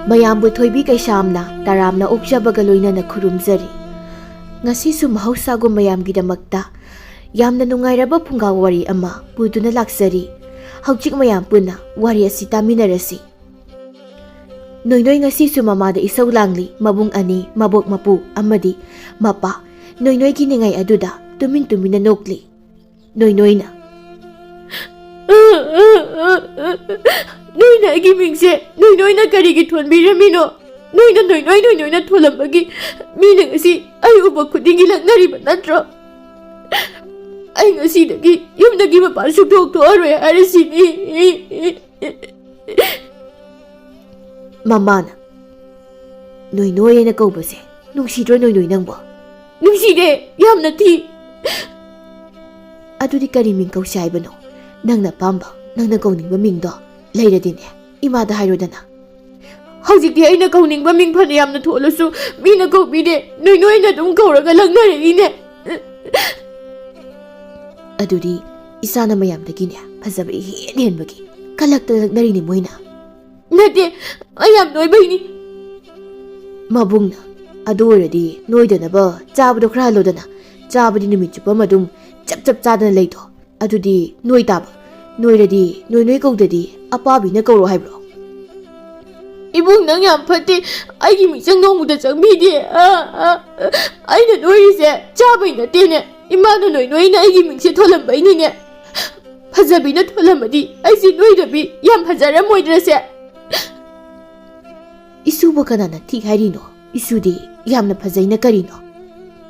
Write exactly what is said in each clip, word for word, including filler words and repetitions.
ꯃꯌꯥꯝꯕꯨ ꯊꯣꯏꯕꯤ ꯀꯩꯁꯥꯝꯅ ꯇꯔꯥꯝꯅ ꯑꯣꯛꯆꯕꯒ ꯂꯣꯏꯅꯅ ꯈꯨꯔꯨꯝꯖꯔꯤ꯫ ꯉꯁꯤꯁꯨ ꯃꯍꯧꯁꯥꯒꯨꯝ ꯃꯌꯥꯝꯒꯤꯗꯃꯛꯇ ꯌꯥꯝꯅ ꯅꯨꯡꯉꯥꯏꯔꯕ ꯐꯨꯡꯒꯥ ꯋꯥꯔꯤ ꯑꯃ ꯄꯨꯗꯨꯅ ꯂꯥꯛꯆꯔꯤ꯫ ꯍꯧꯖꯤꯛ ꯃꯌꯥꯝ ꯄꯨꯟꯅ ꯋꯥꯔꯤ ꯑꯁꯤ ꯇꯥꯃꯤꯟꯅꯔꯁꯤ꯫ ꯅꯣꯏꯅꯣꯏ ꯉꯁꯤꯁꯨ ꯃꯃꯥꯗ ꯏꯁꯧ ꯂꯥꯡꯂꯤ꯫ ꯃꯕꯨꯡ ꯑꯅꯤ, ꯃꯕꯣꯛ ꯃꯄꯨ ꯑꯃꯗꯤ ꯃꯄꯥ ꯅꯣꯏꯅꯣꯏꯒꯤ ꯅꯤꯡꯉꯥꯏ ꯑꯗꯨꯗ ꯇꯨꯃꯤꯟ ꯇꯨꯃꯤꯟꯅ ꯅꯣꯛꯂꯤ꯫ ꯅꯣꯏꯅꯣꯏꯅ, "ꯅꯣꯏꯅ ꯑꯩꯒꯤ ꯃꯤꯡꯁꯦ ꯅꯣꯏꯅꯣꯏꯅ ꯀꯔꯤꯒꯤ ꯊꯣꯟꯕꯤꯔꯝꯃꯤꯅꯣ? ꯅꯣꯏꯅ ꯅꯣꯏꯅꯣꯏ ꯅꯣꯏꯅꯣꯏꯅ ꯊꯣꯜꯂꯝꯕꯒꯤ ꯃꯤꯅ ꯉꯁꯤ ꯑꯩ ꯎꯕ ꯈꯨꯗꯤꯡꯒꯤ ꯂꯛꯅꯔꯤꯕ ꯅꯠꯇ꯭ꯔꯣ? ꯑꯩ ꯉꯁꯤꯗꯒꯤ ꯌꯨꯝꯗꯒꯤ ꯃꯄꯥꯟ ꯁꯨꯛꯊꯣꯛ ꯊꯣꯛꯑꯔꯣꯏ ꯍꯥꯏꯔꯁꯤꯅꯤ꯫" ꯃꯃꯥꯅ, "ꯅꯣꯏ ꯅꯣꯏ ꯍꯥꯏꯅ ꯀꯧꯕꯁꯦ ꯅꯨꯡꯁꯤꯗ꯭ꯔꯣ ꯅꯣꯏ ꯅꯣꯏ ꯅꯪꯕꯣ?" "ꯅꯨꯡꯁꯤꯗꯦ, ꯌꯥꯝꯅ ꯊꯤ꯫" "ꯑꯗꯨꯗꯤ ꯀꯔꯤ ꯃꯤꯡ ꯀꯧꯁꯤ ꯍꯥꯏꯕꯅꯣ? ꯅꯪꯅ ꯑꯄꯥꯝꯕ, ꯅꯪꯅ ꯀꯧꯅꯤꯡꯕ ꯃꯤꯡꯗꯣ ꯂꯩꯔꯗꯤꯅꯦ, ꯏꯃꯥꯗ ꯍꯥꯏꯔꯣꯗꯅ꯫" "ꯍꯧꯖꯤꯛꯇꯤ ꯑꯩꯅ ꯀꯧꯅꯤꯡꯕ ꯃꯤꯡ ꯐꯅ ꯌꯥꯝꯅ ꯊꯣꯜꯂꯁꯨ ꯃꯤꯅ ꯀꯧꯕꯤꯗꯦ, ꯅꯣꯏ ꯅꯣꯏꯅ ꯑꯗꯨꯝ ꯀꯧꯔꯒ ꯂꯛꯅꯔꯛꯏꯅꯦ꯫" "ꯑꯗꯨꯗꯤ ꯏꯆꯥꯅ ꯃꯌꯥꯝꯗꯒꯤꯅꯦ ꯐꯖꯕ ꯏꯍꯦꯟ ꯍꯦꯟꯕꯒꯤ ꯀꯂꯛꯇ ꯂꯛꯅꯔꯤꯅꯦ ꯃꯣꯏꯅ꯫" "ꯅꯠꯇꯦ, ꯑꯩ ꯌꯥꯝ ꯅꯣꯏꯕꯩꯅꯤ꯫" ꯃꯕꯨꯡꯅ, "ꯑꯗꯨ ꯑꯣꯏꯔꯗꯤ ꯅꯣꯏꯗꯅꯕ ꯆꯥꯕꯗꯣ ꯈꯔ ꯍꯜꯂꯣꯗꯅ꯫ ꯆꯥꯕꯗꯤ ꯅꯨꯃꯤꯠ ꯆꯨꯞꯄ ꯑꯃ ꯑꯗꯨꯝ ꯆꯞ ꯆꯞ ꯆꯥꯗꯅ ꯂꯩꯗꯣ꯫ ꯑꯗꯨꯗꯤ ꯅꯣꯏ ꯇꯥꯕ꯫ ꯅꯣꯏꯔꯗꯤ ꯅꯣꯏ ꯅꯣꯏ ꯀꯧꯗꯗꯤ ꯑꯄꯥꯕꯤꯅ ꯀꯧꯔꯣ ꯍꯥꯏꯕ꯭ꯔꯣ?" "ꯏꯕꯨꯡ, ꯅꯪ ꯌꯥꯝ ꯐꯠꯇꯦ꯫ ꯑꯩꯒꯤ ꯃꯤꯆꯪ ꯅꯣꯡꯃꯗ ꯆꯪꯕꯤꯗꯦ꯫ ꯑ, ꯑ, ꯑꯩꯅ ꯅꯣꯏꯔꯤꯁꯦ ꯆꯥꯕꯩ ꯅꯠꯇꯦꯅꯦ꯫ ꯏꯃꯥꯅ ꯅꯣꯏ ꯅꯣꯏꯅ ꯑꯩꯒꯤ ꯃꯤꯡꯁꯦ ꯊꯣꯜꯂꯝꯕꯩꯅꯤꯅꯦ꯫ ꯐꯖꯕꯤꯅ ꯊꯣꯜꯂꯝꯃꯗꯤ ꯑꯩꯁꯦ ꯅꯣꯏꯗꯕꯤ ꯌꯥꯝ ꯐꯖꯔꯝꯃꯣꯏꯗ꯭ꯔꯁꯦ?" "ꯏꯁꯨꯕꯨ ꯀꯅꯥꯅ ꯊꯤ ꯍꯥꯏꯔꯤꯅꯣ? ꯏꯁꯨꯗꯤ ꯌꯥꯝꯅ ꯐꯖꯩꯅ ꯀꯔꯤꯅꯣ?"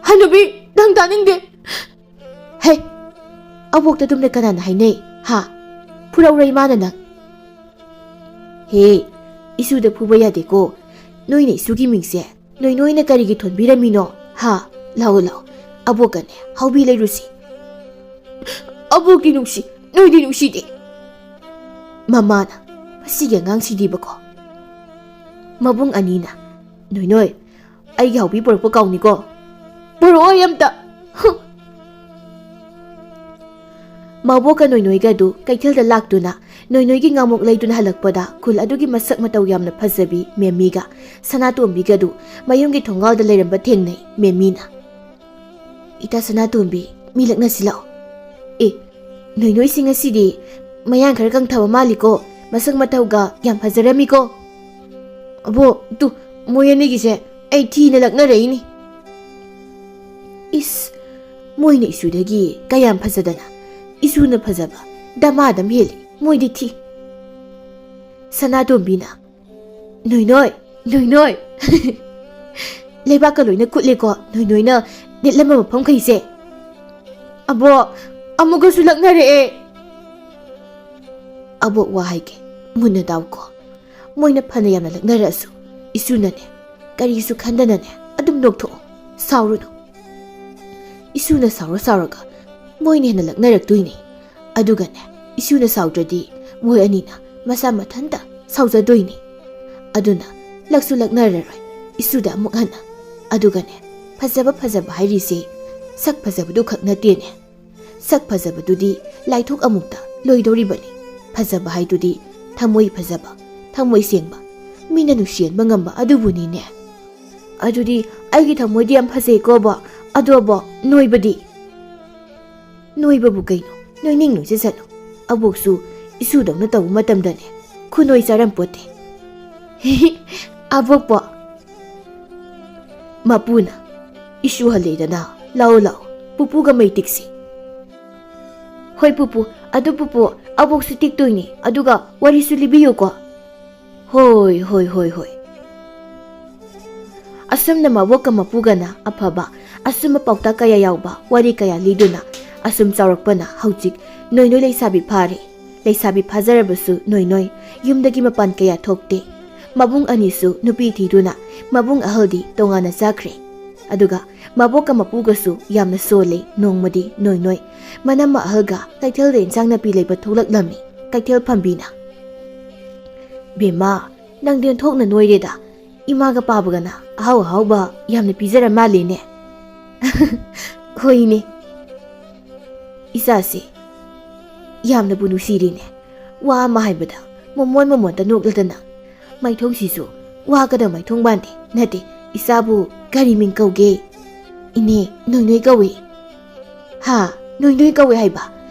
"ꯍꯅꯨꯕꯤ, ꯅꯪ ꯇꯥꯅꯤꯡꯗꯦ꯫" "ꯍꯦ, ꯑꯕꯣꯛꯇ ꯑꯗꯨꯝꯅ ꯀꯅꯥꯅ ꯍꯥꯏꯅꯩ? ꯍꯥ? ꯐꯨꯔꯧꯔ ꯏꯃꯥꯅ ꯅꯪ?" "ꯍꯦ, ꯏꯁꯨꯗ ꯐꯨꯕ ꯌꯥꯗꯦꯀꯣ꯫ ꯅꯣꯏꯅ ꯏꯁꯨꯒꯤ ꯃꯤꯡꯁꯦ ꯅꯣꯏ ꯅꯣꯏꯅ ꯀꯔꯤꯒꯤ ꯊꯣꯟꯕꯤꯔꯝꯃꯤꯅꯣ? ꯍꯥ? ꯂꯥꯛꯑꯣ, ꯂꯥꯛꯑꯣ, ꯑꯕꯣꯛꯀꯅꯦ ꯍꯧꯕꯤ ꯂꯩꯔꯨꯁꯤ꯫" "ꯑꯕꯣꯛꯇꯤ ꯅꯨꯡꯁꯤ, ꯅꯣꯏꯗꯤ ꯅꯨꯡꯁꯤꯗꯦ꯫" ꯃꯃꯥꯅ, "ꯃꯁꯤꯒꯤ ꯑꯉꯥꯡꯁꯤꯗꯤꯕꯀꯣ꯫" ꯃꯕꯨꯡ ꯑꯅꯤꯅ, "ꯅꯣꯏ ꯅꯣꯏ, ꯑꯩꯒꯤ ꯍꯧꯕꯤ ꯄꯨꯔꯛꯄ ꯀꯥꯎꯅꯤꯀꯣ꯫ ꯄꯨꯔꯛꯑꯣ ꯑꯩ ꯑꯝꯇ꯫" ꯍꯨꯝ꯫ ꯃꯕꯣꯛꯀ ꯅꯣꯏꯅꯣꯏꯒ ꯑꯗꯨ ꯀꯩꯊꯦꯜꯗ ꯂꯥꯛꯇꯨꯅ ꯅꯣꯏꯅꯣꯏꯒꯤ ꯉꯥꯃꯣꯛ ꯂꯩꯗꯨꯅ ꯍꯜꯂꯛꯄꯗ ꯈꯨꯜ ꯑꯗꯨꯒꯤ ꯃꯁꯛ ꯃꯇꯧ ꯌꯥꯝꯅ ꯐꯖꯕꯤ ꯃꯦꯝꯃꯤꯒ ꯁꯅꯥꯇꯣꯝꯕꯤꯒꯗꯨ ꯃꯌꯨꯝꯒꯤ ꯊꯣꯡꯒꯥꯜꯗ ꯂꯩꯔꯝꯕ ꯊꯦꯡꯅꯩ꯫ ꯃꯦꯝꯃꯤꯅ, "ꯏꯇꯥ ꯁꯅꯥꯇꯣꯝꯕꯤ, ꯃꯤ ꯂꯛꯅꯁꯤ ꯂꯥꯛꯑꯣ꯫ ꯑꯦ, ꯅꯣꯏꯅꯣꯏꯁꯤ ꯉꯁꯤꯗꯤ ꯃꯌꯥꯡ ꯈꯔ ꯀꯪꯊꯕ ꯃꯥꯜꯂꯤꯀꯣ, ꯃꯁꯛ ꯃꯇꯧꯒ ꯌꯥꯝ ꯐꯖꯔꯝꯃꯤꯀꯣ꯫ ꯑꯕꯣ, ꯇꯨ, ꯃꯣꯏ ꯑꯅꯤꯒꯤꯁꯦ ꯑꯩ ꯊꯤꯅ ꯂꯛꯅꯔꯛꯏꯅꯤ꯫ ꯏꯁ, ꯃꯣꯏꯅ ꯏꯁꯨꯗꯒꯤ ꯀꯌꯥꯝ ꯐꯖꯗꯅ, ꯏꯁꯨꯅ ꯐꯖꯕ ꯗꯃꯥꯗꯝ ꯍꯦꯜꯂꯤ, ꯃꯣꯏꯗꯤ ꯊꯤ꯫" ꯁꯅꯥꯇꯣꯝꯕꯤꯅ, "ꯅꯣꯏꯅꯣꯏ, ꯅꯣꯏꯅꯣꯏ, ꯂꯩꯕꯥꯛꯀ ꯂꯣꯏꯅ ꯀꯨꯠꯂꯦꯀꯣ ꯅꯣꯏꯅꯣꯏꯅ ꯅꯦꯠꯂꯝꯕ ꯃꯐꯝꯈꯩꯁꯦ꯫ ꯑꯕꯣ, ꯑꯃꯨꯛꯀꯁꯨ ꯂꯛꯅꯔꯛꯑꯦ꯫" "ꯑꯕꯣꯛ, ꯋꯥ ꯍꯥꯏꯒꯦ, ꯃꯨꯟꯅ ꯇꯥꯎꯀꯣ꯫ ꯃꯣꯏꯅ ꯐꯅ ꯌꯥꯝꯅ ꯂꯛꯅꯔꯛꯑꯁꯨ, ꯏꯁꯨꯅꯅꯦ, ꯀꯔꯤꯁꯨ ꯈꯟꯗꯅꯅꯦ ꯑꯗꯨꯝ ꯅꯣꯛꯊꯣꯛꯑꯣ, ꯁꯥꯎꯔꯨꯅꯨ꯫ ꯏꯁꯨꯅ ꯁꯥꯎꯔ ꯁꯥꯎꯔꯒ ꯃꯣꯏꯅ ꯍꯦꯟꯅ ꯂꯛꯅꯔꯛꯇꯣꯏꯅꯦ꯫ ꯑꯗꯨꯒꯅꯦ, ꯏꯁꯨꯅ ꯁꯥꯎꯗ꯭ꯔꯗꯤ ꯃꯣꯏ ꯑꯅꯤꯅ ꯃꯁꯥ ꯃꯊꯟꯇ ꯁꯥꯎꯖꯗꯣꯏꯅꯦ꯫ ꯑꯗꯨꯅ ꯂꯛꯁꯨ ꯂꯛꯅꯔꯔꯣꯏ ꯏꯁꯨꯗ ꯑꯃꯨꯛ ꯍꯟꯅ꯫ ꯑꯗꯨꯒꯅꯦ, ꯐꯖꯕ ꯐꯖꯕ ꯍꯥꯏꯔꯤꯁꯦ ꯁꯛ ꯐꯖꯕꯗꯨ ꯈꯛ ꯅꯠꯇꯦꯅꯦ꯫ ꯁꯛ ꯐꯖꯕꯗꯨꯗꯤ ꯂꯥꯏꯊꯣꯛ ꯑꯃꯨꯛꯇ ꯂꯣꯏꯗꯧꯔꯤꯕꯅꯤ꯫ ꯐꯖꯕ ꯍꯥꯏꯗꯨꯗꯤ ꯊꯃꯣꯏ ꯐꯖꯕ, ꯊꯃꯣꯏ ꯁꯦꯡꯕ, ꯃꯤꯅ ꯅꯨꯡꯁꯤꯍꯟꯕ ꯉꯝꯕ ꯑꯗꯨꯕꯨꯅꯤꯅꯦ꯫" "ꯑꯗꯨꯗꯤ ꯑꯩꯒꯤ ꯊꯃꯣꯏꯗꯤ ꯌꯥꯝ ꯐꯖꯩꯀꯣ, ꯑꯕꯣꯛ꯫ ꯑꯗꯣ, ꯑꯕꯣꯛ, ꯅꯣꯏꯕꯗꯤ?" "ꯅꯣꯏꯕꯕꯨ ꯀꯩꯅꯣ? ꯅꯣꯏꯅꯤꯡ ꯅꯣꯏꯖꯁꯅꯨ꯫ ꯑꯕꯣꯛꯁꯨ ꯏꯁꯨꯗꯧꯅ ꯇꯧꯕ ꯃꯇꯝꯗꯅꯦ ꯈꯨꯅꯣꯏ ꯆꯥꯔꯝ ꯄꯣꯠꯇꯦ꯫" "ꯑꯕꯣꯛꯄꯣ?" ꯃꯄꯨꯅ, "ꯏꯁꯨ ꯍꯜꯂꯦꯗꯅ, ꯂꯥꯛꯑꯣ, ꯂꯥꯛꯑꯣ, ꯄꯨꯄꯨꯒ ꯃꯩ ꯇꯤꯛꯁꯤ꯫" "ꯍꯣꯏ ꯄꯨꯄꯨ, ꯑꯗꯨ ꯄꯨꯄꯨ, ꯑꯕꯣꯛꯁꯨ ꯇꯤꯛꯇꯣꯏꯅꯤ, ꯑꯗꯨꯒ ꯋꯥꯔꯤꯁꯨ ꯂꯤꯕꯤꯌꯨꯀꯣ꯫" "ꯍꯣꯏ, ꯍꯣꯏ, ꯍꯣꯏ, ꯍꯣꯏ꯫" ꯑꯁꯨꯝꯅ ꯃꯕꯣꯛꯀ ꯃꯄꯨꯒꯅ ꯑꯐꯕ ꯑꯆꯨꯝꯕ ꯄꯥꯎꯇꯥꯛ ꯀꯌꯥ ꯌꯥꯎꯕ ꯋꯥꯔꯤ ꯀꯌꯥ ꯂꯤꯗꯨꯅ ꯑꯁꯨꯝ ꯆꯥꯎꯔꯛꯄꯅ ꯍꯧꯖꯤꯛ ꯅꯣꯏꯅꯣꯏ ꯂꯩꯁꯥꯕꯤ ꯐꯥꯔꯦ꯫ ꯂꯩꯁꯥꯕꯤ ꯐꯥꯖꯔꯕꯁꯨ ꯅꯣꯏꯅꯣꯏ ꯌꯨꯝꯗꯒꯤ ꯃꯄꯥꯟ ꯀꯌꯥ ꯊꯣꯛꯇꯦ꯫ ꯃꯕꯨꯡ ꯑꯅꯤꯁꯨ ꯅꯨꯄꯤ ꯊꯤꯗꯨꯅ ꯃꯕꯨꯡ ꯑꯍꯜꯗꯤ ꯇꯣꯉꯥꯟꯅ ꯆꯥꯈ꯭ꯔꯦ꯫ ꯑꯗꯨꯒ ꯃꯕꯣꯛꯀ ꯃꯄꯨꯒꯁꯨ ꯌꯥꯝꯅ ꯁꯣꯜꯂꯦ꯫ ꯅꯣꯡꯃꯗꯤ ꯅꯣꯏꯅꯣꯏ ꯃꯅꯝꯃ ꯑꯍꯜꯒ ꯀꯩꯊꯦꯜꯗ ꯏꯟꯁꯥꯡ ꯅꯥꯄꯤ ꯂꯩꯕ ꯊꯣꯛꯂꯛꯂꯝꯃꯤ꯫ ꯀꯩꯊꯦꯜ ꯐꯝꯕꯤꯅ, "ꯕꯦꯝꯃ, ꯅꯪꯗꯤ ꯑꯣꯟꯊꯣꯛꯅ ꯅꯣꯏꯔꯦꯗ꯫ ꯏꯃꯥꯒ ꯄꯥꯕꯒꯅ ꯑꯍꯥꯎ ꯑꯍꯥꯎꯕ ꯌꯥꯝꯅ ꯄꯤꯖꯔ ꯃꯥꯜꯂꯦꯅꯦ꯫" "ꯍꯣꯏꯅꯦ, ꯏꯆꯥꯁꯦ ꯌꯥꯝꯅꯕꯨ ꯅꯨꯡꯁꯤꯔꯤꯅꯦ꯫ ꯋꯥ ꯑꯃ ꯍꯥꯏꯕꯗ ꯃꯃꯣꯟ ꯃꯃꯣꯟꯇ ꯅꯣꯛꯂꯗꯅ, ꯃꯥꯏꯊꯣꯡꯁꯤꯁꯨ ꯋꯥꯒꯗ ꯃꯥꯏꯊꯣꯡ ꯃꯥꯟꯗꯦ꯫ ꯅꯠꯇꯦ, ꯏꯆꯥꯕꯨ ꯀꯔꯤ ꯃꯤꯡ ꯀꯧꯒꯦ? ꯏꯅꯦ, ꯅꯣꯏ ꯅꯣꯏ ꯀꯧꯏ꯫ ꯍꯥ? ꯅꯣꯏ ꯅꯣꯏ ꯀꯧꯏ ꯍꯥꯏꯕ?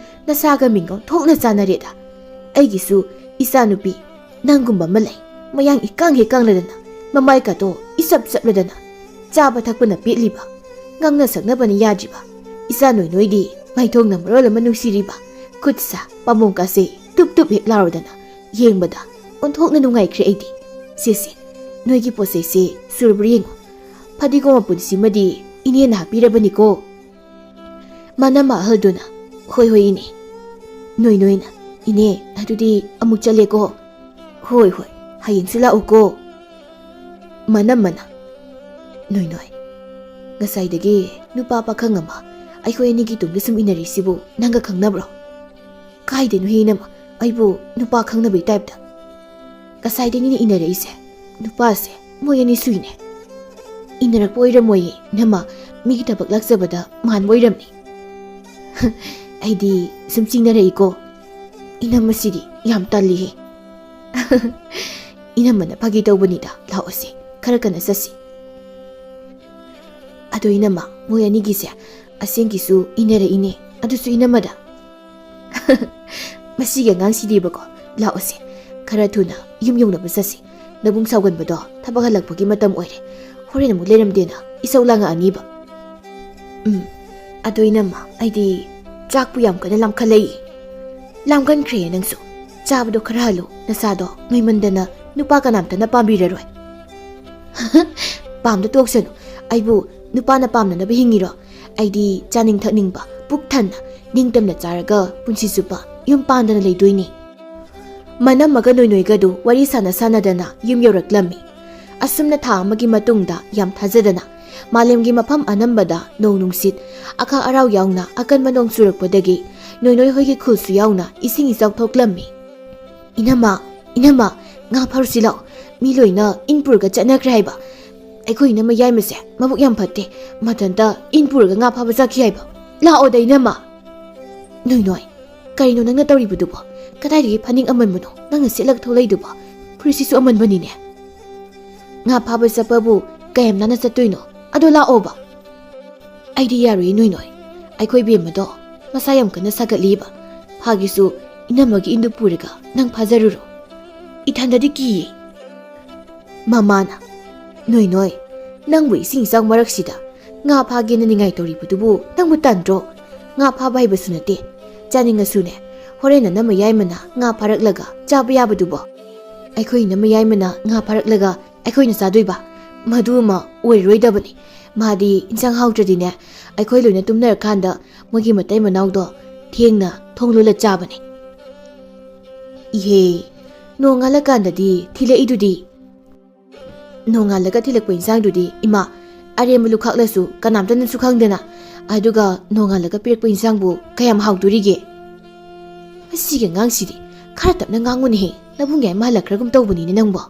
ꯅꯁꯥꯒ ꯃꯤꯡꯒ ꯊꯣꯛꯅ ꯆꯥꯟꯅꯔꯦꯗ꯫ ꯑꯩꯒꯤꯁꯨ ꯏꯆꯥꯅꯨꯄꯤ ꯅꯪꯒꯨꯝꯕ ꯑꯃ ꯂꯩ꯫ ꯃꯌꯥꯡ ꯏꯀꯪ ꯍꯦꯛ ꯀꯪꯂꯗꯅ, ꯃꯃꯥꯏ ꯀꯥꯇꯣ ꯏꯆꯞ ꯆꯞꯂꯗꯅ, ꯆꯥꯕ ꯊꯛꯄꯅ ꯄꯦꯠꯂꯤꯕ, ꯉꯥꯡꯅ ꯁꯛꯅꯕꯅ ꯌꯥꯗ꯭ꯔꯤꯕ ꯏꯆꯥ ꯅꯣꯏ ꯅꯣꯏꯗꯤ, ꯃꯥꯏꯊꯣꯡꯅ ꯃꯔꯣꯜ ꯑꯃ ꯅꯨꯡꯁꯤꯔꯤꯕ, ꯈꯨꯠ ꯁꯥ ꯄꯥꯝꯕꯣꯝ ꯀꯥꯁꯦ ꯇꯨꯞ ꯇꯨꯞ ꯍꯦꯛ ꯂꯥꯎꯔꯗꯅ, ꯌꯦꯡꯕꯗ ꯑꯣꯟꯊꯣꯛꯅ ꯅꯨꯡꯉꯥꯏꯈ꯭ꯔꯦ ꯑꯩꯗꯤ꯫ ꯁꯦ ꯁꯦ, ꯅꯣꯏꯒꯤ ꯄꯣꯠ ꯆꯩꯁꯦ ꯁꯨꯔꯕ꯭ꯔꯥ ꯌꯦꯡꯉꯨ꯫ ꯐꯗꯤꯒꯣꯝ ꯃꯄꯨꯟꯁꯤꯃꯗꯤ ꯏꯅꯦꯅ ꯍꯥꯞꯄꯤꯔꯕꯅꯤꯀꯣ꯫ ꯃꯅꯝꯃ ꯑꯍꯜꯗꯨꯅ, "ꯍꯣꯏ ꯍꯣꯏ ꯏꯅꯦ꯫" ꯅꯣꯏ ꯅꯣꯏꯅ, "ꯏꯅꯦ, ꯑꯗꯨꯗꯤ ꯑꯃꯨꯛ ꯆꯠꯂꯦꯀꯣ꯫" "ꯍꯣꯏ ꯍꯣꯏ, ꯍꯌꯦꯡꯁꯨ ꯂꯥꯛꯎꯀꯣ꯫" ꯃꯅꯝꯃꯅ, "ꯅꯣꯏ ꯅꯣꯏ, ꯉꯁꯥꯏꯗꯒꯤ ꯅꯨꯄꯥ ꯄꯥꯈꯪ ꯑꯃ ꯑꯩꯈꯣꯏ ꯑꯅꯤꯒꯤ ꯇꯨꯡꯗ ꯁꯨꯝ ꯏꯟꯅꯔꯤꯁꯤꯕꯨ ꯅꯪꯒ ꯈꯪꯅꯕ꯭ꯔꯣ?" "ꯀꯥꯏꯗꯩꯅꯣꯍꯦ ꯏꯅꯝꯃ, ꯑꯩꯕꯨ ꯅꯨꯄꯥ ꯈꯪꯅꯕꯩ ꯇꯥꯏꯞꯇ?" "ꯉꯁꯥꯏꯗꯒꯤꯅꯦ ꯏꯟꯅꯔꯛꯏꯁꯦ꯫ ꯅꯨꯄꯥꯁꯦ ꯃꯣꯏ ꯑꯅꯤ ꯁꯨꯏꯅꯦ꯫" "ꯏꯟꯅꯔꯛꯄ ꯑꯣꯏꯔꯝꯃꯣꯏꯌꯦ ꯏꯅꯝꯃ, ꯃꯤꯒꯤ ꯊꯕꯛ ꯂꯥꯛꯆꯕꯗ ꯃꯥꯟꯕ ꯑꯣꯏꯔꯝꯅꯤ꯫" "ꯑꯩꯗꯤ ꯁꯨꯝ ꯆꯤꯡꯅꯔꯛꯏꯀꯣ꯫ ꯏꯅꯝꯃꯁꯤꯗꯤ ꯌꯥꯝ ꯇꯜꯂꯤꯍꯦ꯫" "ꯏꯅꯝꯃꯅ ꯐꯥꯒꯤ ꯇꯧꯕꯅꯤꯗ, ꯂꯥꯛꯑꯣꯁꯦ, ꯈꯔ ꯀꯟꯅ ꯆꯠꯁꯤ꯫" "ꯑꯗꯣ ꯏꯅꯝꯃ, ꯃꯣꯏ ꯑꯅꯤꯒꯤꯁꯦ ꯑꯁꯦꯡꯀꯤꯁꯨ ꯏꯟꯅꯔꯛꯏꯅꯦ, ꯑꯗꯨꯁꯨ ꯏꯅꯝꯃꯗ꯫" "ꯃꯁꯤꯒꯤ ꯑꯉꯥꯡꯁꯤꯗꯤꯕꯀꯣ, ꯂꯥꯛꯑꯣꯁꯦ, ꯈꯔ ꯊꯨꯅ ꯌꯨꯝ ꯌꯧꯅꯕ ꯆꯠꯁꯤ꯫ ꯅꯕꯨꯡ ꯁꯥꯎꯒꯟꯕꯗꯣ ꯊꯕꯛ ꯍꯜꯂꯛꯄꯒꯤ ꯃꯇꯝ ꯑꯣꯏꯔꯦ꯫ ꯍꯣꯔꯦꯟ ꯑꯃꯨꯛ ꯂꯩꯔꯝꯗꯦꯅ ꯏꯁꯧ ꯂꯥꯡꯉꯛꯑꯅꯤꯕ꯫" "ꯎꯝ, ꯑꯗꯣ ꯏꯅꯝꯃ, ꯑꯩꯗꯤ ꯆꯥꯛꯄꯨ ꯌꯥꯝ ꯀꯟꯅ ꯂꯥꯝꯈꯠꯂꯛꯏ꯫" "ꯂꯥꯝꯒꯟꯈ꯭ꯔꯦ ꯅꯪꯁꯨ꯫ ꯆꯥꯕꯗꯣ ꯈꯔ ꯍꯜꯂꯨ, ꯅꯁꯥꯗꯣ ꯅꯣꯏꯃꯟꯗꯅ ꯅꯨꯄꯥ ꯀꯅꯥꯝꯇꯅ ꯄꯥꯝꯕꯤꯔꯔꯣꯏ꯫" "ꯄꯥꯝꯗ ꯇꯣꯛꯁꯅꯨ, ꯑꯩꯕꯨ ꯅꯨꯄꯥꯅ ꯄꯥꯝꯅꯅꯕ ꯍꯤꯡꯉꯤꯔꯣ? ꯑꯩꯗꯤ ꯆꯥꯅꯤꯡ ꯊꯛꯅꯤꯡꯕ ꯄꯨꯛ ꯊꯟꯅ ꯅꯤꯡꯇꯝꯅ ꯆꯥꯔꯒ ꯄꯨꯟꯁꯤ ꯆꯨꯞꯄ ꯌꯨꯝ ꯄꯥꯟꯗꯅ ꯂꯩꯗꯣꯏꯅꯤ꯫" ꯃꯅꯝꯃꯒ ꯅꯣꯏꯅꯣꯏꯒꯗꯨ ꯋꯥꯔꯤ ꯁꯥꯟꯅ ꯁꯥꯟꯅꯗꯅ ꯌꯨꯝ ꯌꯧꯔꯛꯂꯝꯃꯤ꯫ ꯑꯁꯨꯝꯅ ꯊꯥ ꯑꯃꯒꯤ ꯃꯇꯨꯡꯗ ꯌꯥꯝ ꯊꯥꯖꯗꯅ ꯃꯥꯂꯦꯝꯒꯤ ꯃꯐꯝ ꯑꯅꯝꯕꯗ ꯅꯣꯡ ꯅꯨꯡꯁꯤꯠ, ꯑꯈꯥꯛ ꯑꯔꯥꯎ ꯌꯥꯎꯅ ꯑꯀꯟꯕ ꯅꯣꯡ ꯆꯨꯔꯛꯄꯗꯒꯤ ꯅꯣꯏꯅꯣꯏ ꯍꯣꯏꯒꯤ ꯈꯨꯜꯁꯨ ꯌꯥꯎꯅ ꯏꯁꯤꯡ ꯏꯆꯥꯎ ꯊꯣꯛꯂꯝꯃꯤ꯫ "ꯏꯅꯝꯃ, ꯏꯅꯝꯃ, ꯉꯥ ꯐꯥꯔꯨꯁꯤ ꯂꯥꯛꯑꯣ꯫ ꯃꯤ ꯂꯣꯏꯅ ꯏꯟ ꯄꯨꯔꯒ ꯆꯠꯅꯈ꯭ꯔꯦ ꯍꯥꯏꯕ꯫ ꯑꯩꯈꯣꯏ ꯏꯅꯝꯃ ꯌꯥꯏꯃꯁꯦ ꯃꯕꯨꯛ ꯌꯥꯝ ꯐꯠꯇꯦ꯫ ꯃꯊꯟꯇ ꯏꯟ ꯄꯨꯔꯒ ꯉꯥ ꯐꯥꯕ ꯆꯠꯈꯤ ꯍꯥꯏꯕ꯫ ꯂꯥꯛꯑꯣꯗ ꯏꯅꯝꯃ꯫" "ꯅꯣꯏ ꯅꯣꯏ, ꯀꯔꯤꯅꯣ ꯅꯪꯅ ꯇꯧꯔꯤꯕꯗꯨꯕꯣ? "ꯀꯗꯥꯏꯗꯒꯤ ꯐꯅꯦꯛ ꯑꯃꯟꯕꯅꯣ ꯅꯪꯅ ꯁꯦꯠꯂꯒ ꯊꯣꯛꯂꯛꯏꯗꯨꯕꯣ? ꯐꯨꯔꯤꯠꯁꯤꯁꯨ ꯑꯃꯟꯕꯅꯤꯅꯦ꯫ ꯉꯥ ꯐꯥꯕ ꯆꯠꯄꯕꯨ ꯀꯌꯥꯝ ꯅꯥꯟꯅ ꯆꯠꯇꯣꯏꯅꯣ? ꯑꯗꯣ ꯂꯥꯛꯑꯣꯕ꯫" "ꯑꯩꯗꯤ ꯌꯥꯔꯣꯏꯌꯦ ꯅꯣꯏ ꯅꯣꯏ꯫ ꯑꯩꯈꯣꯏ ꯕꯦꯝꯃꯗꯣ ꯃꯁꯥ ꯌꯥꯝ ꯀꯟꯅ ꯁꯥꯒꯠꯂꯤꯕ꯫ ꯐꯥꯒꯦꯁꯨ ꯏꯅꯝꯃꯒꯤ ꯏꯟꯗꯨ ꯄꯨꯔꯒ ꯅꯪ ꯐꯥꯖꯔꯨꯔꯣ꯫ ꯏꯊꯟꯗꯗꯤ ꯀꯤꯌꯦ꯫" ꯃꯃꯥꯅ, "ꯅꯣꯏ ꯅꯣꯏ, ꯅꯪꯕꯨ ꯏꯁꯤꯡ ꯏꯆꯥꯎ ꯃꯔꯛꯁꯤꯗ ꯉꯥ ꯐꯥꯒꯦꯅ ꯅꯤꯡꯉꯥꯏ ꯇꯧꯔꯤꯕꯗꯨꯕꯨ ꯅꯪꯕꯨ ꯇꯟꯗ꯭ꯔꯣ? ꯉꯥ ꯐꯥꯕ ꯍꯩꯕꯁꯨ ꯅꯠꯇꯦ꯫ ꯆꯥꯅꯤꯡꯉꯁꯨꯅꯦ, ꯍꯣꯔꯦꯟ ꯅꯅꯝꯃ ꯌꯥꯏꯃꯅ ꯉꯥ ꯐꯥꯔꯛꯂꯒ ꯆꯥꯕ ꯌꯥꯕꯗꯨꯕꯣ꯫ ꯑꯩꯈꯣꯏ ꯏꯅꯝꯃ ꯌꯥꯏꯃꯅ ꯉꯥ ꯐꯥꯔꯛꯂꯒ ꯑꯩꯈꯣꯏꯅ ꯆꯥꯗꯣꯏꯕ? ꯃꯗꯨ ꯑꯃ ꯑꯣꯏꯔꯔꯣꯏꯗꯕꯅꯤ꯫ ꯃꯥꯗꯤ ꯏꯟꯁꯥꯡ ꯍꯥꯎꯇ꯭ꯔꯗꯤꯅꯦ, ꯑꯩꯈꯣꯏ ꯂꯣꯏꯅ ꯇꯨꯝꯅꯔꯀꯥꯟꯗ ꯃꯣꯏꯒꯤ ꯃꯇꯩ ꯃꯅꯥꯎꯗꯣ ꯊꯦꯡꯅ ꯊꯣꯡ ꯂꯣꯜꯂ ꯆꯥꯕꯅꯤ꯫" "ꯏꯍꯦ, ꯅꯣꯡꯉꯥꯜꯂꯀꯥꯟꯗꯗꯤ ꯊꯤꯜꯂꯛꯏꯗꯨꯗꯤ?" "ꯅꯣꯡꯉꯥꯜꯂꯒ ꯊꯤꯜꯂꯛꯄ ꯏꯟꯁꯥꯡꯗꯨꯗꯤ, ꯏꯃꯥ, ꯑꯔꯦꯝꯕ ꯂꯨꯈꯥꯛꯂꯁꯨ ꯀꯅꯥꯝꯇꯅꯁꯨ ꯈꯪꯗꯅ, ꯑꯗꯨꯒ ꯅꯣꯡꯉꯥꯜꯂꯒ ꯄꯤꯔꯛꯄ ꯏꯟꯁꯥꯡꯕꯨ ꯀꯌꯥꯝ ꯍꯥꯎꯗꯣꯔꯤꯒꯦ?" "ꯃꯁꯤꯒꯤ ꯑꯉꯥꯡꯁꯤꯗꯤ ꯈꯔ ꯇꯞꯅ ꯉꯥꯡꯉꯨꯅꯦꯍꯦ, ꯅꯕꯨꯡ ꯌꯥꯏꯃ ꯍꯜꯂꯛꯈ꯭ꯔꯒꯨꯝ ꯇꯧꯕꯅꯤꯅꯦ ꯅꯪꯕꯣ꯫"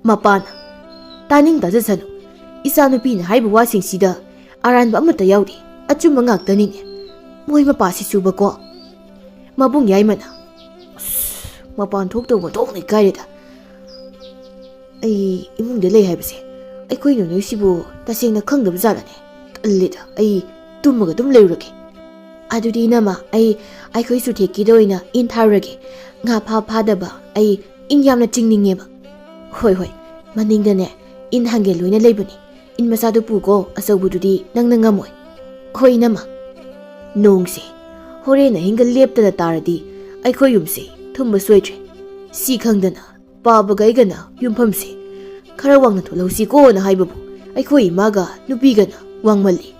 ꯃꯄꯥꯅ, "ꯇꯥꯅꯤꯡ ꯇꯥꯖꯁꯅꯨ꯫ ꯏꯆꯥꯅꯨꯄꯤꯅ ꯍꯥꯏꯕ ꯋꯥꯁꯤꯡꯁꯤꯗ ꯑꯔꯥꯟꯕ ꯑꯃꯠꯇ ꯌꯥꯎꯗꯦ꯫ ꯑꯆꯨꯝꯕ ꯉꯥꯛꯇꯅꯤꯅꯦ꯫ ꯃꯣꯏ ꯃꯄꯥꯁꯤꯁꯨꯕꯀꯣ꯫" ꯃꯕꯨꯡ ꯌꯥꯏꯃꯅ, "ꯑꯁ, ꯃꯄꯥꯟ ꯊꯣꯛꯇꯧꯕ ꯊꯣꯛꯅ ꯏꯀꯥꯏꯔꯦꯗ꯫ ꯑꯩ ꯏꯃꯨꯡꯗ ꯂꯩ ꯍꯥꯏꯕꯁꯦ ꯑꯩꯈꯣꯏ ꯅꯣꯏꯅꯣꯏꯁꯤꯕꯨ ꯇꯁꯦꯡꯅ ꯈꯪꯗꯕ ꯖꯥꯠꯂꯅꯦ? ꯇꯜꯂꯦꯗ, ꯑꯩ ꯇꯨꯝꯃꯒ ꯑꯗꯨꯝ ꯂꯩꯔꯨꯔꯒꯦ꯫" "ꯑꯗꯨꯗꯤ ꯏꯅꯝꯃ, ꯑꯩ, ꯑꯩꯈꯣꯏ ꯆꯨꯊꯦꯛꯀꯤꯗ ꯑꯣꯏꯅ ꯏꯟ ꯊꯥꯔꯨꯔꯒꯦ꯫ ꯉꯥ ꯐꯥ ꯐꯥꯗꯕ ꯑꯩ ꯏꯟ ꯌꯥꯝꯅ ꯆꯤꯡꯅꯤꯡꯉꯦꯕ꯫" "ꯍꯣꯏ, ꯍꯣꯏ, ꯃꯅꯤꯡꯗꯅꯦ ꯏꯟ ꯍꯥꯡꯒꯦ ꯂꯣꯏꯅ ꯂꯩꯕꯅꯤ꯫ ꯏꯟ ꯃꯆꯥꯗꯨ ꯄꯨꯀꯣ, ꯑꯆꯧꯕꯗꯨꯗꯤ ꯅꯪꯅ ꯉꯝꯃꯣꯏ꯫" "ꯍꯣꯏ, ꯏꯅꯝꯃ꯫" "ꯅꯣꯡꯁꯦ ꯍꯣꯔꯦꯟ ꯑꯍꯤꯡꯒ ꯂꯦꯞꯇꯅ ꯇꯥꯔꯗꯤ ꯑꯩꯈꯣꯏ ꯌꯨꯝꯁꯦ ꯊꯨꯝꯕ ꯁꯣꯏꯗ꯭ꯔꯦ꯫ ꯁꯤ ꯈꯪꯗꯅ ꯄꯥꯕꯒ ꯑꯩꯒꯅ ꯌꯨꯝꯐꯝꯁꯦ ꯈꯔ ꯋꯥꯡꯅ ꯊꯣꯜꯍꯧꯁꯤꯀꯣꯅ ꯍꯥꯏꯕꯕꯨ ꯑꯩꯈꯣꯏ ꯏꯃꯥꯒ ꯅꯨꯄꯤꯒꯅ ꯋꯥꯡꯃꯜꯂꯤ,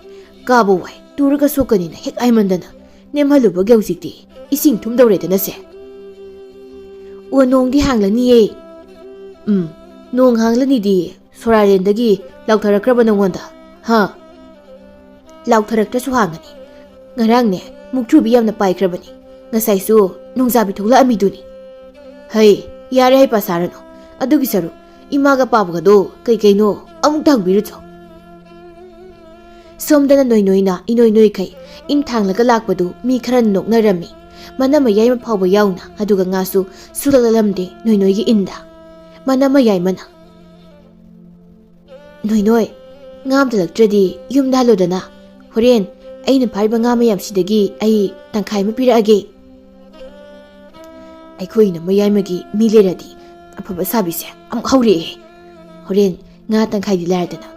ꯀꯥꯕ ꯋꯥꯏ, ꯇꯨꯔꯒ ꯁꯣꯛꯀꯅꯤꯅ ꯍꯦꯛ ꯍꯥꯏꯃꯟꯗꯅ ꯅꯦꯝꯍꯜꯂꯨꯕꯒꯤ ꯍꯧꯖꯤꯛꯇꯤ ꯏꯁꯤꯡ ꯊꯨꯝꯗꯧꯔꯦꯗꯅꯁꯦ꯫" "ꯑꯣ, ꯅꯣꯡꯗꯤ ꯍꯥꯡꯂꯅꯤꯌꯦ꯫" "ꯎꯝ, ꯅꯣꯡ ꯍꯥꯡꯂꯅꯤꯗꯤ ꯁꯣꯔꯥꯔꯦꯟꯗꯒꯤ ꯂꯥꯎꯊꯔꯛꯈ꯭ꯔꯕ ꯅꯉꯣꯟꯗ? ꯍꯥ?" "ꯂꯥꯎꯊꯔꯛꯇ꯭ꯔꯁꯨ ꯍꯥꯡꯒꯅꯤ꯫ ꯉꯔꯥꯡꯅꯦ ꯃꯨꯛꯊ꯭ꯔꯨꯕꯤ ꯌꯥꯝꯅ ꯄꯥꯏꯈ꯭ꯔꯕꯅꯤ꯫ ꯉꯁꯥꯏꯁꯨ ꯅꯣꯡꯖꯥꯕꯤ ꯊꯣꯛꯂꯛꯑꯝꯃꯤꯗꯨꯅꯤ꯫" "ꯍꯩ, ꯌꯥꯔꯦ, ꯍꯩꯄꯥ ꯁꯥꯔꯅꯨ꯫ ꯑꯗꯨꯒꯤ ꯁꯔꯨꯛ ꯏꯃꯥꯒ ꯄꯥꯕꯒꯗꯣ ꯀꯩ ꯀꯩꯅꯣ ꯑꯃꯨꯛꯇ ꯍꯪꯕꯤꯔꯨꯆꯣ꯫" ꯁꯣꯝꯗꯅ ꯅꯣꯏ ꯅꯣꯏꯅ ꯏꯅꯣꯏ ꯅꯣꯏꯈꯩ ꯏꯟ ꯊꯥꯡꯂꯒ ꯂꯥꯛꯄꯗꯨ ꯃꯤ ꯈꯔꯅ ꯅꯣꯛꯅꯔꯝꯃꯤ꯫ ꯃꯅꯝ ꯃꯌꯥꯏꯃ ꯐꯥꯎꯕ ꯌꯥꯎꯅ, ꯑꯗꯨꯒ ꯉꯥꯁꯨ ꯁꯨꯂꯛꯂꯝꯗꯦ ꯅꯣꯏꯅꯣꯏꯒꯤ ꯏꯟꯗ꯫ ꯃꯅꯝ ꯃꯌꯥꯏꯃꯅ, "ꯅꯣꯏꯅꯣꯏ, ꯉꯥ ꯑꯝꯇ ꯂꯛꯇ꯭ꯔꯗꯤ ꯌꯨꯝꯗ ꯍꯜꯂꯣꯗꯅ꯫ ꯍꯣꯔꯦꯟ ꯑꯩꯅ ꯐꯥꯔꯤꯕ ꯉꯥ ꯃꯌꯥꯝꯁꯤꯗꯒꯤ ꯑꯩ ꯇꯪꯈꯥꯏ ꯑꯃ ꯄꯤꯔꯛꯑꯒꯦ꯫ ꯑꯩꯈꯣꯏꯅ ꯃꯌꯥꯏꯃꯒꯤ ꯃꯤ ꯂꯩꯔꯗꯤ ꯑꯐꯕ ꯁꯥꯕꯤꯁꯦ ꯑꯃꯨꯛ ꯍꯧꯔꯛꯑꯦ꯫ ꯍꯣꯔꯦꯟ ꯉꯥ ꯇꯪꯈꯥꯏꯗꯤ ꯂꯥꯏꯔꯗꯅ,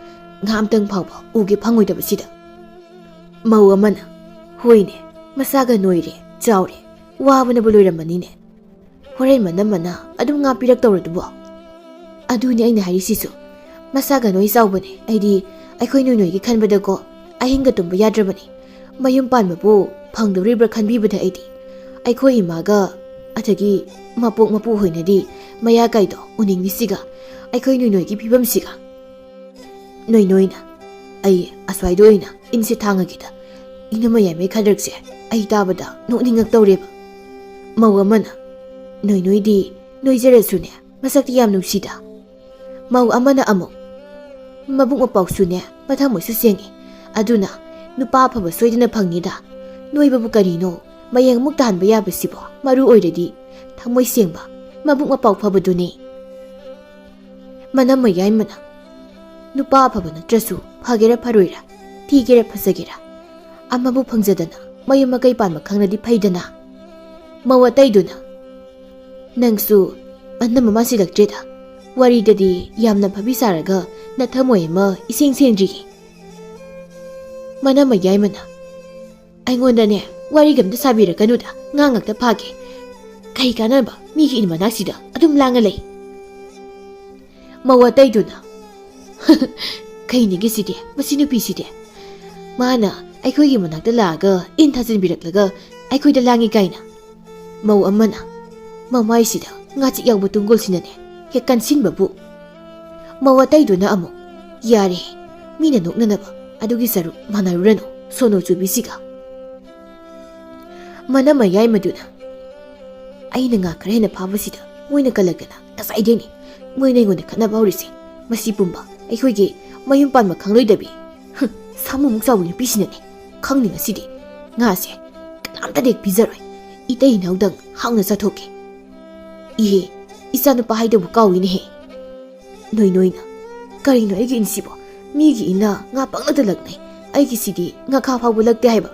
ꯉꯥ ꯑꯝꯇꯪ ꯐꯥꯎꯕ ꯎꯒꯦ ꯐꯪꯉꯣꯏꯗꯕꯁꯤꯗ"꯫ ꯃꯧ ꯑꯃꯅ, "ꯍꯣꯏꯅꯦ, ꯃꯁꯥꯒ ꯅꯣꯏꯔꯦ, ꯆꯥꯎꯔꯦ, ꯋꯥꯕꯅꯕꯨ ꯂꯣꯏꯔꯝꯃꯅꯤꯅꯦ꯫ ꯍꯣꯔꯦꯟ ꯃꯅꯝꯃꯅ ꯑꯗꯨꯝ ꯉꯥ ꯄꯤꯔꯛꯇꯧꯔꯗꯨꯕꯣ?" "ꯑꯗꯨꯅꯦ ꯑꯩꯅ ꯍꯥꯏꯔꯤꯁꯤꯁꯨ꯫ ꯃꯁꯥꯒ ꯅꯣꯏ ꯆꯥꯎꯕꯅꯦ꯫ ꯑꯩꯗꯤ ꯑꯩꯈꯣꯏ ꯅꯣꯏꯅꯣꯏꯒꯤ ꯈꯟꯕꯗꯀꯣ ꯑꯍꯤꯡꯒ ꯇꯨꯝꯕ ꯌꯥꯗ꯭ꯔꯕꯅꯤ꯫ ꯃꯌꯨꯝ ꯄꯥꯟꯕꯕꯨ ꯐꯪꯗꯧꯔꯤꯕ꯭ꯔꯥ ꯈꯟꯕꯤꯕꯗ ꯑꯩꯗꯤ꯫ ꯑꯩꯈꯣꯏ ꯏꯃꯥꯒ, ꯑꯗꯒꯤ ꯃꯄꯣꯛ ꯃꯄꯨ ꯍꯣꯏꯅꯗꯤ ꯃꯌꯥ ꯀꯥꯏꯗꯣ ꯎꯅꯤꯡꯉꯤꯁꯤꯒ, ꯑꯩꯈꯣꯏ ꯅꯣꯏꯅꯣꯏꯒꯤ ꯐꯤꯕꯝꯁꯤꯒ"꯫ ꯅꯣꯏꯅꯣꯏꯅ, "ꯑꯩ ꯑꯁ꯭ꯋꯥꯏꯗ ꯑꯣꯏꯅ ꯏꯟꯁꯦ ꯊꯥꯡꯉꯒꯦꯗ꯫ ꯏꯅꯝꯃ ꯌꯥꯏꯃꯩ ꯈꯗ꯭ꯔꯛꯁꯦ ꯑꯩ ꯇꯥꯕꯗ ꯅꯣꯛꯅꯤꯡꯉꯛꯇꯧꯔꯦꯕ"꯫ ꯃꯧ ꯑꯃꯅ, "ꯅꯣꯏꯅꯣꯏꯗꯤ ꯅꯣꯏꯖꯔꯁꯨꯅꯦ, ꯃꯁꯛꯇꯤ ꯌꯥꯝ ꯅꯨꯡꯁꯤꯗ"꯫ ꯃꯧ ꯑꯃꯅ ꯑꯃꯨꯛ, "ꯃꯕꯨꯛ ꯃꯄꯥꯎꯁꯨꯅꯦ, ꯃꯊꯃꯣꯏꯁꯨ ꯁꯦꯡꯉꯤ꯫ ꯑꯗꯨꯅ ꯅꯨꯄꯥ ꯑꯐꯕ ꯁꯣꯏꯗꯅ ꯐꯪꯅꯤꯗ꯫ ꯅꯣꯏꯕꯕꯨ ꯀꯔꯤꯅꯣ, ꯃꯌꯦꯡ ꯑꯃꯨꯛ ꯇꯥꯍꯟꯕ ꯌꯥꯕꯁꯤꯕꯣ? ꯃꯔꯨ ꯑꯣꯏꯔꯗꯤ ꯊꯃꯣꯏ ꯁꯦꯡꯕ, ꯃꯕꯨꯛ ꯃꯄꯥꯎ ꯐꯕꯗꯨꯅꯤ"꯫ ꯃꯅꯝ ꯃꯌꯥꯏꯃꯅ, "ꯅꯨꯄꯥ ꯑꯐꯕ ꯅꯠꯇ꯭ꯔꯁꯨ, ꯐꯒꯦꯔꯥ ꯐꯔꯣꯏꯔꯥ, ꯊꯤꯒꯦꯔꯥ ꯐꯖꯒꯦꯔꯥ, ꯑꯃꯕꯨ ꯐꯪꯖꯗꯅ ꯃꯌꯨꯝ ꯃꯀꯩ ꯄꯥꯟꯕ ꯈꯪꯂꯗꯤ ꯐꯩꯗꯅ"꯫ ꯃꯧ ꯑꯇꯩꯗꯨꯅ, "ꯅꯪꯁꯨ ꯑꯅꯝꯕ ꯃꯥꯟꯁꯤꯜꯂꯛꯇ꯭ꯔꯦꯗ꯫ ꯋꯥꯔꯤꯗꯗꯤ ꯌꯥꯝꯅ ꯐꯕꯤ ꯁꯥꯔꯒ ꯅꯊꯃꯣꯏ ꯑꯃ ꯏꯁꯦꯡ ꯁꯦꯡꯗ꯭ꯔꯤꯌꯦ"꯫ ꯃꯅꯝ ꯃꯌꯥꯏꯃꯅ, "ꯑꯩꯉꯣꯟꯗꯅꯦ, ꯋꯥꯔꯤꯒ ꯑꯝꯇ ꯁꯥꯕꯤꯔꯛꯀꯅꯨꯗ, ꯉꯥ ꯉꯥꯛꯇ ꯐꯥꯒꯦ꯫ ꯀꯩ ꯀꯥꯟꯅꯕ ꯃꯤꯒꯤ ꯏꯟ ꯃꯅꯥꯛꯁꯤꯗ ꯑꯗꯨꯝ ꯂꯥꯡꯉ ꯂꯩ"꯫ ꯃꯧ ꯑꯇꯩꯗꯨꯅ, "ꯀꯩꯅꯤꯒꯦ ꯁꯤꯗꯤ, ꯃꯁꯤ ꯅꯨꯄꯤꯁꯤꯗꯤ? ꯃꯥꯅ ꯑꯩꯈꯣꯏꯒꯤ ꯃꯅꯥꯛꯇ ꯂꯥꯛꯑꯒ ꯏꯟ ꯊꯥꯖꯤꯟꯕꯤꯔꯛꯂꯒ ꯑꯩꯈꯣꯏꯗ ꯂꯥꯡꯉꯤ ꯀꯥꯏꯅ"꯫ ꯃꯧ ꯑꯃꯅ, "ꯃꯃꯥꯏꯁꯤꯗ ꯉꯥꯆꯤꯛ ꯌꯥꯎꯕ ꯇꯨꯡꯒꯣꯜꯁꯤꯅꯅꯦ ꯍꯦꯛ ꯀꯟꯁꯤꯟꯕꯕꯨ"꯫ ꯃꯧ ꯑꯇꯩꯗꯨꯅ ꯑꯃꯨꯛ, "ꯌꯥꯔꯦ, ꯃꯤꯅ ꯅꯣꯛꯅꯅꯕ ꯑꯗꯨꯒꯤ ꯁꯔꯨꯛ ꯃꯥꯟꯅꯔꯨꯔꯅꯨ ꯁꯣꯅꯣ ꯆꯨꯕꯤꯁꯤꯒ"꯫ ꯃꯅꯝ ꯃꯌꯥꯏꯃꯗꯨꯅ, "ꯑꯩꯅ ꯉꯥ ꯈꯔ ꯍꯦꯟꯅ ꯐꯥꯕꯁꯤꯗ ꯃꯣꯏꯅ ꯀꯜꯂꯛꯇꯅ ꯉꯁꯥꯏꯗꯩꯅꯤ꯫ ꯃꯣꯏꯅ ꯑꯩꯉꯣꯟꯗ ꯈꯠꯅꯕ ꯍꯧꯔꯤꯁꯦ꯫ ꯃꯁꯤ ꯄꯨꯝꯕ ꯑꯩꯈꯣꯏꯒꯤ ꯃꯌꯨꯝ ꯄꯥꯟꯕ ꯈꯪꯂꯣꯏꯗꯕꯤ, ꯍꯨꯝ, ꯁꯥꯃꯨꯃꯨꯛ ꯆꯥꯎꯕ ꯅꯨꯄꯤꯁꯤꯅꯅꯦ꯫ ꯈꯪꯅꯤ ꯉꯁꯤꯗꯤ꯫ ꯉꯥꯁꯦ ꯀꯅꯥꯝꯇꯗ ꯍꯦꯛ ꯄꯤꯖꯔꯣꯏ꯫ ꯏꯇꯩ ꯏꯅꯥꯎꯗꯪ ꯍꯥꯎꯅ ꯆꯥꯊꯣꯛꯀꯦ꯫ ꯏꯍꯦ, ꯏꯆꯥꯅꯨꯄꯥ ꯍꯥꯏꯗꯕꯨ ꯀꯥꯎꯏꯅꯦꯍꯦ꯫ ꯅꯣꯏ ꯅꯣꯏꯅ, ꯀꯔꯤꯅꯣ ꯑꯩꯒꯤ ꯏꯟꯁꯤꯕꯣ? ꯃꯤꯒꯤ ꯏꯟꯅ ꯉꯥ ꯄꯪꯂꯛꯇ ꯂꯛꯅꯩ, ꯑꯩꯒꯤꯁꯤꯗꯤ ꯉꯥꯈꯥ ꯐꯥꯎꯕ ꯂꯛꯇꯦ ꯍꯥꯏꯕ꯫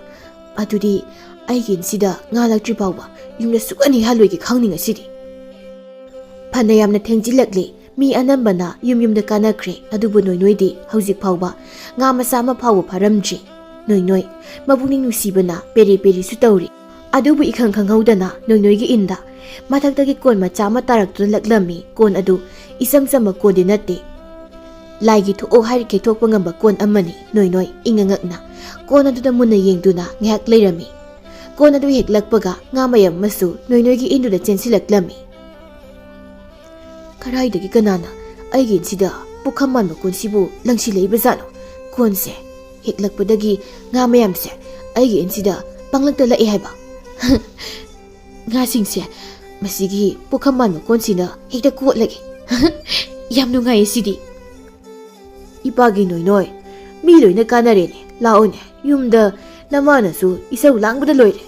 ꯑꯗꯨꯗꯤ ꯑꯩꯒꯤ ꯏꯟꯁꯤꯗ ꯉꯥ ꯂꯛꯇ꯭ꯔꯤ ꯐꯥꯎꯕ ꯌꯨꯝꯗ ꯁꯨꯛꯍꯟ ꯍꯦꯛ ꯍꯜꯂꯣꯏꯒꯦ ꯈꯪꯅꯤ ꯉꯁꯤꯗꯤ꯫ ꯐꯅ ꯌꯥꯝꯅ ꯊꯦꯡꯖꯤꯜꯂꯛꯂꯦ, ꯃꯤ ꯑꯅꯝꯕꯅ ꯌꯨꯝ ꯌꯨꯝꯗ ꯀꯥꯅꯈ꯭ꯔꯦ, ꯑꯗꯨꯕꯨ ꯅꯣꯏ ꯅꯣꯏꯗꯤ ꯍꯧꯖꯤꯛ ꯐꯥꯎꯕ ꯉꯥ ꯃꯆꯥ ꯑꯃ ꯐꯥꯎꯕ ꯐꯥꯔꯝꯗ꯭ꯔꯤ꯫ ꯅꯣꯏ ꯅꯣꯏ, ꯃꯕꯨꯛꯅꯤꯡ ꯅꯨꯡꯁꯤꯕꯅ ꯄꯦꯔꯤ ꯄꯦꯔꯤꯁꯨ ꯇꯧꯔꯤ꯫ ꯑꯗꯨꯕꯨ ꯏꯈꯪ ꯈꯪꯍꯧꯗꯅ ꯅꯣꯏ ꯅꯣꯏꯒꯤ ꯏꯟꯗ ꯃꯊꯛꯇꯒꯤ ꯀꯣꯟ ꯃꯆꯥ ꯑꯃ ꯇꯥꯔꯛꯇꯨꯅ ꯂꯛꯂꯝꯃꯤ꯫ ꯀꯣꯟ ꯑꯗꯨ ꯏꯆꯝ ꯆꯝꯕ ꯀꯣꯟꯗꯤ ꯅꯠꯇꯦ꯫ ꯂꯥꯏꯒꯤ ꯊꯣꯛꯑꯣ ꯍꯥꯏꯔꯤꯈꯩ ꯊꯣꯛꯄ ꯉꯝꯕ ꯀꯣꯟ ꯑꯃꯅꯤ꯫ ꯅꯣꯏ ꯅꯣꯏ ꯏꯪꯉ ꯉꯛꯅ ꯀꯣꯟ ꯑꯗꯨꯗ ꯃꯨꯟꯅ ꯌꯦꯡꯗꯨꯅ ꯉꯥꯏꯍꯥꯛ ꯂꯩꯔꯝꯃꯤ꯫ ꯀꯣꯟ ꯑꯗꯨ ꯍꯦꯛ ꯂꯛꯄꯒ ꯉꯥ ꯃꯌꯥꯝ ꯑꯃꯁꯨ ꯅꯣꯏ ꯅꯣꯏꯒꯤ ꯏꯟꯗꯨꯗ ꯆꯦꯟꯁꯤꯜꯂꯛꯂꯝꯃꯤ꯫ ꯀꯔꯥꯏꯗꯒꯤ ꯀꯅꯥꯅ ꯑꯩꯒꯤ ꯏꯟꯁꯤꯗ ꯄꯨꯈꯝ ꯃꯥꯟꯕ ꯀꯣꯟꯁꯤꯕꯨ ꯂꯪꯁꯤꯜꯂꯛꯏꯕ ꯖꯥꯠꯅꯣ? ꯀꯣꯟꯁꯦ ꯍꯦꯛꯂꯛꯄꯗꯒꯤ ꯉꯥ ꯃꯌꯥꯝꯁꯦ ꯑꯩꯒꯤ ꯏꯟꯁꯤꯗ ꯄꯪꯂꯛꯇ ꯂꯛꯑꯦ ꯍꯥꯏꯕ꯫ ꯉꯥꯁꯤꯡꯁꯦ ꯃꯁꯤꯒꯤ ꯄꯨꯈꯝ ꯃꯥꯟꯕ ꯀꯣꯟꯁꯤꯅ ꯍꯦꯛꯇ ꯀꯣꯠꯂꯒꯦ꯫ ꯌꯥꯝ ꯅꯨꯡꯉꯥꯏꯌꯦ ꯁꯤꯗꯤ꯫ ꯏꯄꯥꯒꯤ ꯅꯣꯏ ꯅꯣꯏ, ꯃꯤ ꯂꯣꯏꯅ ꯀꯥꯟꯅꯔꯦꯅꯦ, ꯂꯥꯛꯑꯣꯅꯦ, ꯌꯨꯝꯗ ꯅꯃꯥꯅꯁꯨ ꯏꯁꯧ ꯂꯥꯡꯕꯗ ꯂꯣꯏꯔꯦ꯫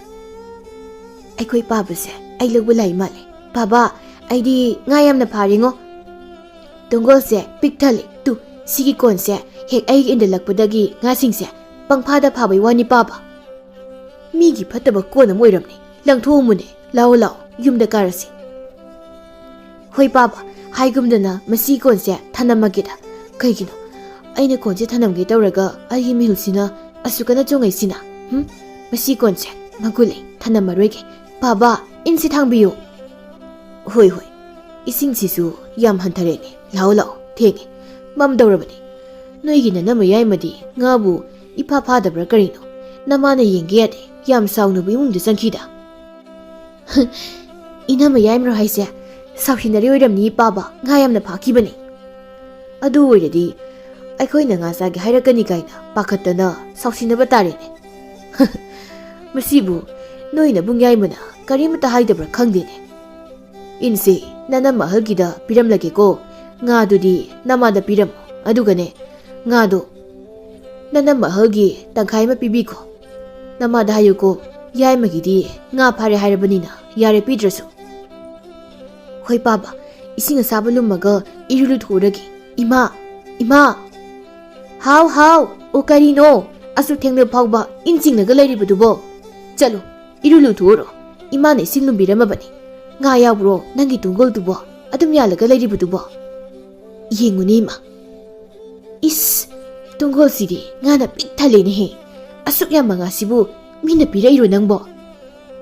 ꯑꯩꯈꯣꯏ ꯄꯥꯕꯁꯦ ꯑꯩ ꯂꯧꯕ ꯂꯥꯛꯏ ꯃꯥꯜꯂꯦ꯫ ꯄꯥꯕ, ꯑꯩꯗꯤ ꯉꯥ ꯌꯥꯝꯅ ꯐꯥꯔꯦꯉꯣ꯫ ꯇꯣꯡꯒꯣꯜꯁꯦ ꯄꯤꯛ ꯊꯜꯂꯦ꯫ ꯇꯨ, ꯁꯤꯒꯤ ꯀꯣꯟꯁꯦ ꯍꯦꯛ ꯑꯩꯒꯤ ꯏꯟꯗꯂꯛꯄꯗꯒꯤ ꯉꯥꯁꯤꯡꯁꯦ ꯄꯪꯐꯥꯗ ꯐꯥꯕꯩ ꯋꯥꯅꯤ ꯄꯥꯕ꯫ ꯃꯤꯒꯤ ꯐꯠꯇꯕ ꯀꯣꯟ ꯑꯃ ꯑꯣꯏꯔꯝꯅꯤ, ꯂꯪꯊꯣꯛꯑꯝꯃꯨꯅꯦ꯫ ꯂꯥꯛꯑꯣ ꯂꯥꯛꯑꯣ, ꯌꯨꯝꯗ ꯀꯥꯔꯁꯤ꯫ ꯍꯣꯏ ꯄꯥꯕ, ꯍꯥꯏꯒꯨꯝꯗꯅ ꯃꯁꯤ ꯀꯣꯟꯁꯦ ꯊꯅꯝꯃꯒꯦꯗ꯫ ꯀꯩꯒꯤꯅꯣ ꯑꯩꯅ ꯀꯣꯟꯁꯦ ꯊꯅꯝꯒꯦ ꯇꯧꯔꯒ ꯑꯩꯒꯤ ꯃꯤꯍꯨꯜꯁꯤꯅ ꯑꯁꯨꯛ ꯀꯟꯅ ꯆꯣꯡꯉꯛꯏꯁꯤꯅ? ꯍꯨꯝ? ꯃꯁꯤ ꯀꯣꯟꯁꯦ ꯃꯒꯨꯟ ꯂꯩ, ꯊꯅꯝꯃꯔꯣꯏꯒꯦ꯫ ꯄꯥꯕ, ꯏꯟꯁꯤ ꯊꯥꯡꯕꯤꯌꯨ꯫ ꯍꯣꯏ ꯍꯣꯏ, ꯏꯁꯤꯡꯁꯤꯁꯨ ꯌꯥꯝ ꯍꯟꯊꯔꯦꯅꯦ꯫ ꯂꯥꯛꯑꯣ ꯂꯥꯛꯑꯣ, ꯊꯦꯡꯉꯦ, ꯃꯝꯗꯧꯔꯕꯅꯤ꯫ ꯅꯣꯏꯒꯤ ꯅꯅꯝꯃ ꯌꯥꯏꯃꯗꯤ ꯉꯥꯕꯨ ꯏꯐꯥ ꯐꯥꯗꯕ꯭ꯔꯥ ꯀꯔꯤꯅꯣ? ꯅꯃꯥꯅ ꯌꯦꯡꯒꯦ ꯌꯥꯗꯦ, ꯌꯥꯝ ꯁꯥꯎꯅꯕꯨ ꯏꯃꯨꯡꯗ ꯆꯪꯈꯤꯗ꯫ ꯏꯅꯝꯃ ꯌꯥꯏꯃꯔꯣ ꯍꯥꯏꯁꯦ? ꯁꯥꯎꯁꯤꯟꯅꯔꯤ ꯑꯣꯏꯔꯝꯅꯤ ꯄꯥꯕ, ꯉꯥ ꯌꯥꯝꯅ ꯐꯥꯈꯤꯕꯅꯤ꯫ ꯑꯗꯨ ꯑꯣꯏꯔꯗꯤ ꯑꯩꯈꯣꯏꯅ ꯉꯥ ꯆꯥꯒꯦ ꯍꯥꯏꯔꯛꯀꯅꯤ ꯀꯥꯏꯅ ꯄꯥꯈꯠꯇꯅ ꯁꯥꯎꯁꯤꯟꯅꯕ ꯇꯥꯔꯦꯅꯦ꯫ ꯃꯁꯤꯕꯨ ꯅꯣꯏ ꯅꯕꯨꯡ ꯌꯥꯏꯃꯅ ꯀꯔꯤꯃꯇ ꯍꯥꯏꯗꯕ꯭ꯔꯥ ꯈꯪꯗꯦꯅꯦ꯫ ꯏꯟꯁꯦ ꯅꯅꯝꯃ ꯑꯍꯜꯒꯤꯗ ꯄꯤꯔꯝꯂꯒꯦꯀꯣ, ꯉꯥꯗꯨꯗꯤ ꯅꯃꯥꯗ ꯄꯤꯔꯝꯃꯣ꯫ ꯑꯗꯨꯒꯅꯦ, ꯉꯥꯗꯣ ꯅꯅꯝꯃ ꯑꯍꯜꯒꯤ ꯇꯪꯈꯥꯏ ꯑꯃ ꯄꯤꯕꯤꯈꯣ꯫ ꯅꯃꯥꯗ ꯍꯥꯏꯌꯨꯀꯣ, ꯌꯥꯏꯃꯒꯤꯗꯤ ꯉꯥ ꯐꯥꯔꯦ ꯍꯥꯏꯔꯕꯅꯤꯅ ꯌꯥꯔꯦ, ꯄꯤꯗ꯭ꯔꯁꯨ꯫ ꯍꯣꯏ ꯄꯥꯕ, ꯏꯁꯤꯡ ꯑꯁꯥꯕ ꯂꯨꯝꯃꯒ ꯏꯔꯨ ꯂꯨꯊꯣꯛꯎꯔꯒꯦ꯫ ꯏꯃꯥ! ꯏꯃꯥ! ꯍꯥꯎ, ꯍꯥꯎ! ꯑꯣ, ꯀꯔꯤꯅꯣ? ꯑꯁꯨꯛ ꯊꯦꯡꯂ ꯐꯥꯎꯕ ꯏꯟ ꯆꯤꯡꯂꯒ ꯂꯩꯔꯤꯕꯗꯨꯕꯣ? ꯆꯠꯂꯨ, ꯏꯔꯨ ꯂꯨꯊꯣꯛꯎꯔꯣ꯫ ꯏꯃꯥꯅ ꯏꯁꯤꯡ ꯂꯨꯝꯕꯤꯔꯝꯃꯕꯅꯤ꯫ ꯉꯥ ꯌꯥꯎꯕ꯭ꯔꯣ ꯅꯪꯒꯤ ꯇꯨꯡꯒꯣꯜꯗꯨꯕꯣ? ꯑꯗꯨꯝ ꯌꯥꯜꯂꯒ ꯂꯩꯔꯤꯕꯗꯨꯕꯣ? ꯌꯦꯡꯉꯨꯅꯦ ꯏꯃꯥ꯫ ꯏꯁ! ꯇꯨꯡꯒꯣꯜꯁꯤꯗꯤ ꯉꯥꯅ ꯄꯤꯛ ꯊꯜꯂꯦꯅꯦꯍꯦ꯫ ꯑꯁꯨꯛ ꯌꯥꯝꯕ ꯉꯥꯁꯤꯕꯨ ꯃꯤꯅ ꯄꯤꯔꯛꯏꯔꯣ ꯅꯪꯕꯣ?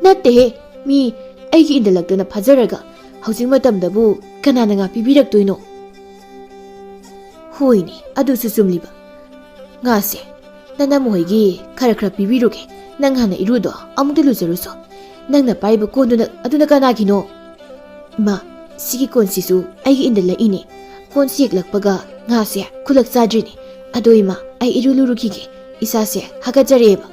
ꯅꯠꯇꯦꯍꯦ, ꯃꯤ ꯑꯩꯒꯤ ꯏꯟꯗꯂꯛꯇꯅ ꯐꯥꯖꯔꯒ ꯍꯧꯖꯤꯛ ꯃꯇꯝꯗꯕꯨ ꯀꯅꯥꯅ ꯉꯥ ꯄꯤꯕꯤꯔꯛꯇꯣꯏꯅꯣ? ꯍꯣꯏꯅꯦ, ꯑꯗꯨꯁꯨ ꯆꯨꯝꯂꯤꯕ꯫ ꯉꯥꯁꯦ ꯅꯅꯝꯃ ꯍꯣꯏꯒꯤ ꯈꯔ ꯈꯔ ꯄꯤꯕꯤꯔꯨꯒꯦ꯫ ꯅꯪ ꯍꯥꯟꯅ ꯏꯔꯨꯗꯣ ꯑꯃꯨꯛꯇ ꯂꯨꯖꯔꯨꯁꯣ꯫ ꯅꯪꯅ ꯄꯥꯏꯕ ꯀꯣꯟꯗꯨꯅ, ꯑꯗꯨꯅ ꯀꯅꯥꯒꯤꯅꯣ? ꯏꯃꯥ, ꯁꯤꯒꯤ ꯀꯣꯟꯁꯤꯁꯨ ꯑꯩꯒꯤ ꯏꯟꯗꯂꯛꯏꯅꯦ꯫ ꯀꯣꯟꯁꯤ ꯌꯦꯛꯂꯛꯄꯒ ꯉꯥꯁꯦ ꯈꯨꯂꯛ ꯆꯥꯗ꯭ꯔꯤꯅꯦ꯫ ꯑꯗꯣ ꯏꯃꯥ, ꯑꯩ ꯏꯔꯨ ꯂꯨꯔꯨꯈꯤꯒꯦ꯫ ꯏꯁꯥꯁꯦ ꯍꯥꯀꯠꯆꯔꯛꯑꯦꯕ꯫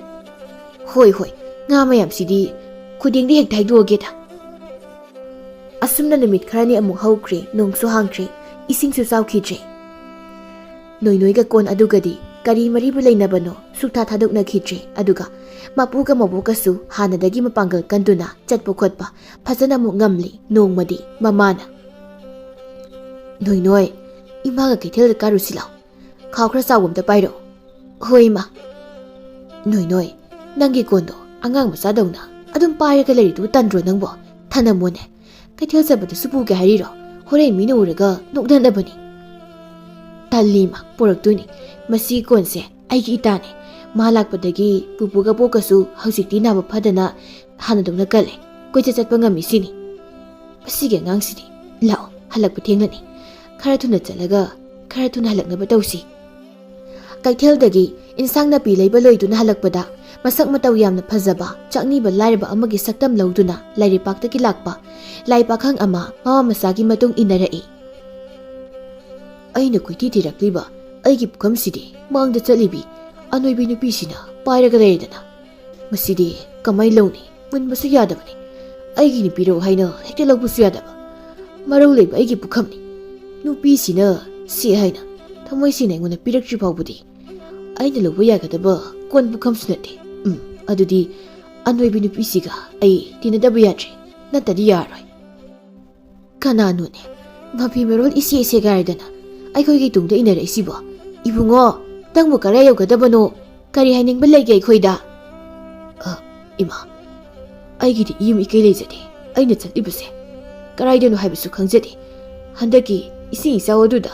ꯍꯣꯏ, ꯍꯣꯏ, ꯉꯥ ꯃꯌꯥꯝꯁꯤꯗꯤ ꯈꯨꯗꯦꯡꯗ ꯍꯦꯛꯇ ꯍꯩꯗꯣꯛꯑꯒꯦꯗ꯫ ꯑꯁꯨꯝꯅ ꯅꯨꯃꯤꯠ ꯈꯔꯅꯤ ꯑꯃꯨꯛ ꯍꯧꯈ꯭ꯔꯦ, ꯅꯣꯡꯁꯨ ꯍꯥꯡꯈ꯭ꯔꯦ, ꯏꯁꯤꯡꯁꯨ ꯆꯥꯎꯈꯤꯗ꯭ꯔꯦ꯫ ꯅꯣꯏꯅꯣꯏꯒ ꯀꯣꯟ ꯑꯗꯨꯒꯗꯤ ꯀꯔꯤ ꯃꯔꯤꯕꯨ ꯂꯩꯅꯕꯅꯣ ꯁꯨꯛꯊꯥ ꯊꯥꯗꯣꯛꯅꯈꯤꯗ꯭ꯔꯦ꯫ ꯑꯗꯨꯒ ꯃꯄꯨꯒ ꯃꯕꯣꯛꯀꯁꯨ ꯍꯥꯟꯅꯗꯒꯤ ꯃꯄꯥꯡꯒꯜ ꯀꯟꯗꯨꯅ ꯆꯠꯄ ꯈꯣꯠꯄ ꯐꯖꯅ ꯑꯃꯨꯛ ꯉꯝꯂꯤ꯫ ꯅꯣꯡꯃꯗꯤ ꯃꯃꯥꯅ, "ꯅꯣꯏꯅꯣꯏ, ꯏꯃꯥꯒ ꯀꯩꯊꯦꯜꯗ ꯀꯥꯔꯨꯁꯤ ꯂꯥꯎ꯫ ꯈꯥꯎ ꯈꯔ ꯆꯥꯎꯕ ꯑꯝꯇ ꯄꯥꯏꯔꯛꯑꯣ꯫" "ꯍꯣꯏ, ꯏꯃꯥ꯫" "ꯅꯣꯏꯅꯣꯏ, ꯅꯪꯒꯤ ꯀꯣꯟꯗꯣ ꯑꯉꯥꯡ ꯃꯆꯥꯗꯧꯅ ꯑꯗꯨꯝ ꯄꯥꯏꯔꯒ ꯂꯩꯔꯤꯗꯨꯕꯨ ꯇꯟꯗ꯭ꯔꯣ ꯅꯪꯕꯣ? ꯊꯅꯝꯃꯣꯅꯦ꯫ ꯀꯩꯊꯦꯜ ꯆꯠꯄꯗꯁꯨ ꯄꯨꯒꯦ ꯍꯥꯏꯔꯤꯔꯣ? ꯍꯣꯔꯦꯟ ꯃꯤꯅ ꯎꯔꯒ ꯅꯣꯛꯅꯅꯕꯅꯤ꯫" "ꯇꯜꯂꯤ ꯏꯃꯥ, ꯄꯨꯔꯛꯇꯣꯏꯅꯤ꯫ ꯃꯁꯤꯒꯤ ꯀꯣꯟꯁꯦ ꯑꯩꯒꯤ ꯏꯇꯥꯅꯦ꯫ ꯃꯥ ꯂꯥꯛꯄꯗꯒꯤ ꯄꯨꯄꯨꯒ ꯕꯣꯛꯀꯁꯨ ꯍꯧꯖꯤꯛꯇꯤ ꯅꯥꯕ ꯐꯗꯅ ꯍꯥꯟꯅꯗꯧꯅ ꯀꯜꯂꯦ꯫ ꯀꯣꯏꯆꯠ ꯆꯠꯄ ꯉꯝꯃꯤ ꯁꯤꯅꯤ꯫ ꯃꯁꯤꯒꯤ ꯑꯉꯥꯡꯁꯤꯗꯤ꯫ ꯂꯥꯛꯑꯣ, ꯍꯜꯂꯛꯄ ꯊꯦꯡꯂꯅꯤ꯫ ꯈꯔ ꯊꯨꯅ ꯆꯠꯂꯒ ꯈꯔ ꯊꯨꯅ ꯍꯜꯂꯛꯅꯕ ꯇꯧꯁꯤ꯫" ꯀꯩꯊꯦꯜꯗꯒꯤ ꯏꯟꯁꯥꯡ ꯅꯥꯄꯤ ꯂꯩꯕ ꯂꯣꯏꯗꯨꯅ ꯍꯜꯂꯛꯄꯗ, ꯃꯁꯛ ꯃꯇꯧ ꯌꯥꯝꯅ ꯐꯖꯕ ꯆꯥꯛꯅꯤꯕ ꯂꯥꯏꯔꯕ ꯑꯃꯒꯤ ꯁꯛꯇꯝ ꯂꯧꯗꯨꯅ ꯂꯥꯏꯔꯩꯄꯥꯛꯇꯒꯤ ꯂꯥꯛꯄ ꯂꯥꯏ ꯄꯥꯈꯪ ꯑꯃ ꯃꯃꯥ ꯃꯆꯥꯒꯤ ꯃꯇꯨꯡ ꯏꯟꯅꯔꯛꯏ꯫ "ꯑꯩꯅ ꯀꯣꯏꯊꯤ ꯊꯤꯔꯛꯂꯤꯕ ꯑꯩꯒꯤ ꯄꯨꯈꯝꯁꯤꯗꯤ ꯃꯥꯡꯗ ꯆꯠꯂꯤꯕꯤ ꯑꯅꯣꯏꯕꯤ ꯅꯨꯄꯤꯁꯤꯅ ꯄꯥꯏꯔꯒ ꯂꯩꯔꯦꯗꯅ꯫ ꯃꯁꯤꯗꯤ ꯀꯃꯥꯏ ꯂꯧꯅꯤ? ꯃꯨꯟꯕꯁꯨ ꯌꯥꯗꯕꯅꯤ꯫ ꯑꯩꯒꯤ ꯅꯨꯄꯤꯔꯣ ꯍꯥꯏꯅ ꯍꯦꯛꯇ ꯂꯧꯕꯁꯨ ꯌꯥꯗꯕ꯫ ꯃꯔꯧ ꯂꯩꯕ ꯑꯩꯒꯤ ꯄꯨꯈꯝꯅꯤ꯫ ꯅꯨꯄꯤꯁꯤꯅ ꯁꯤ ꯍꯥꯏꯅ ꯊꯃꯣꯏ ꯁꯦꯡꯅ ꯑꯩꯉꯣꯟꯗ ꯄꯤꯔꯛꯇ꯭ꯔꯤ ꯐꯥꯎꯕꯗꯤ ꯑꯩꯅ ꯂꯧꯕ ꯌꯥꯒꯗꯕ ꯀꯣꯟ ꯄꯨꯈꯝꯁꯨ ꯅꯠꯇꯦ꯫ ꯎꯝ, ꯑꯗꯨꯗꯤ ꯑꯅꯣꯏꯕꯤ ꯅꯨꯄꯤꯁꯤꯒ ꯑꯩ ꯇꯤꯟꯅꯗꯕ ꯌꯥꯗ꯭ꯔꯦ, ꯅꯠꯇꯗꯤ ꯌꯥꯔꯣꯏ꯫ ꯀꯅꯥꯅꯣꯅꯦ ꯃꯐꯤ ꯃꯔꯣꯜ ꯏꯁꯦ ꯏꯁꯦ ꯀꯥꯏꯔꯗꯅ ꯑꯩꯈꯣꯏꯒꯤ ꯇꯨꯡꯗ ꯏꯟꯅꯔꯛꯏꯁꯤꯕꯣ? ꯏꯕꯨꯡꯉꯣ, ꯅꯪꯕꯨ ꯀꯔꯥꯏ ꯌꯧꯒꯗꯕꯅꯣ? ꯀꯔꯤ ꯍꯥꯏꯅꯤꯡꯕ ꯂꯩꯒꯦ ꯑꯩꯈꯣꯏꯗ? ꯑ, ꯏꯃꯥ, ꯑꯩꯒꯤꯗꯤ ꯏꯌꯨꯝ ꯏꯀꯩ ꯂꯩꯖꯗꯦ꯫ ꯑꯩꯅ ꯆꯠꯂꯤꯕꯁꯦ ꯀꯔꯥꯏꯗꯅꯣ ꯍꯥꯏꯕꯁꯨ ꯈꯪꯖꯗꯦ꯫ ꯍꯟꯗꯛꯀꯤ ꯏꯁꯤꯡ ꯏꯆꯥꯎ ꯑꯗꯨꯗ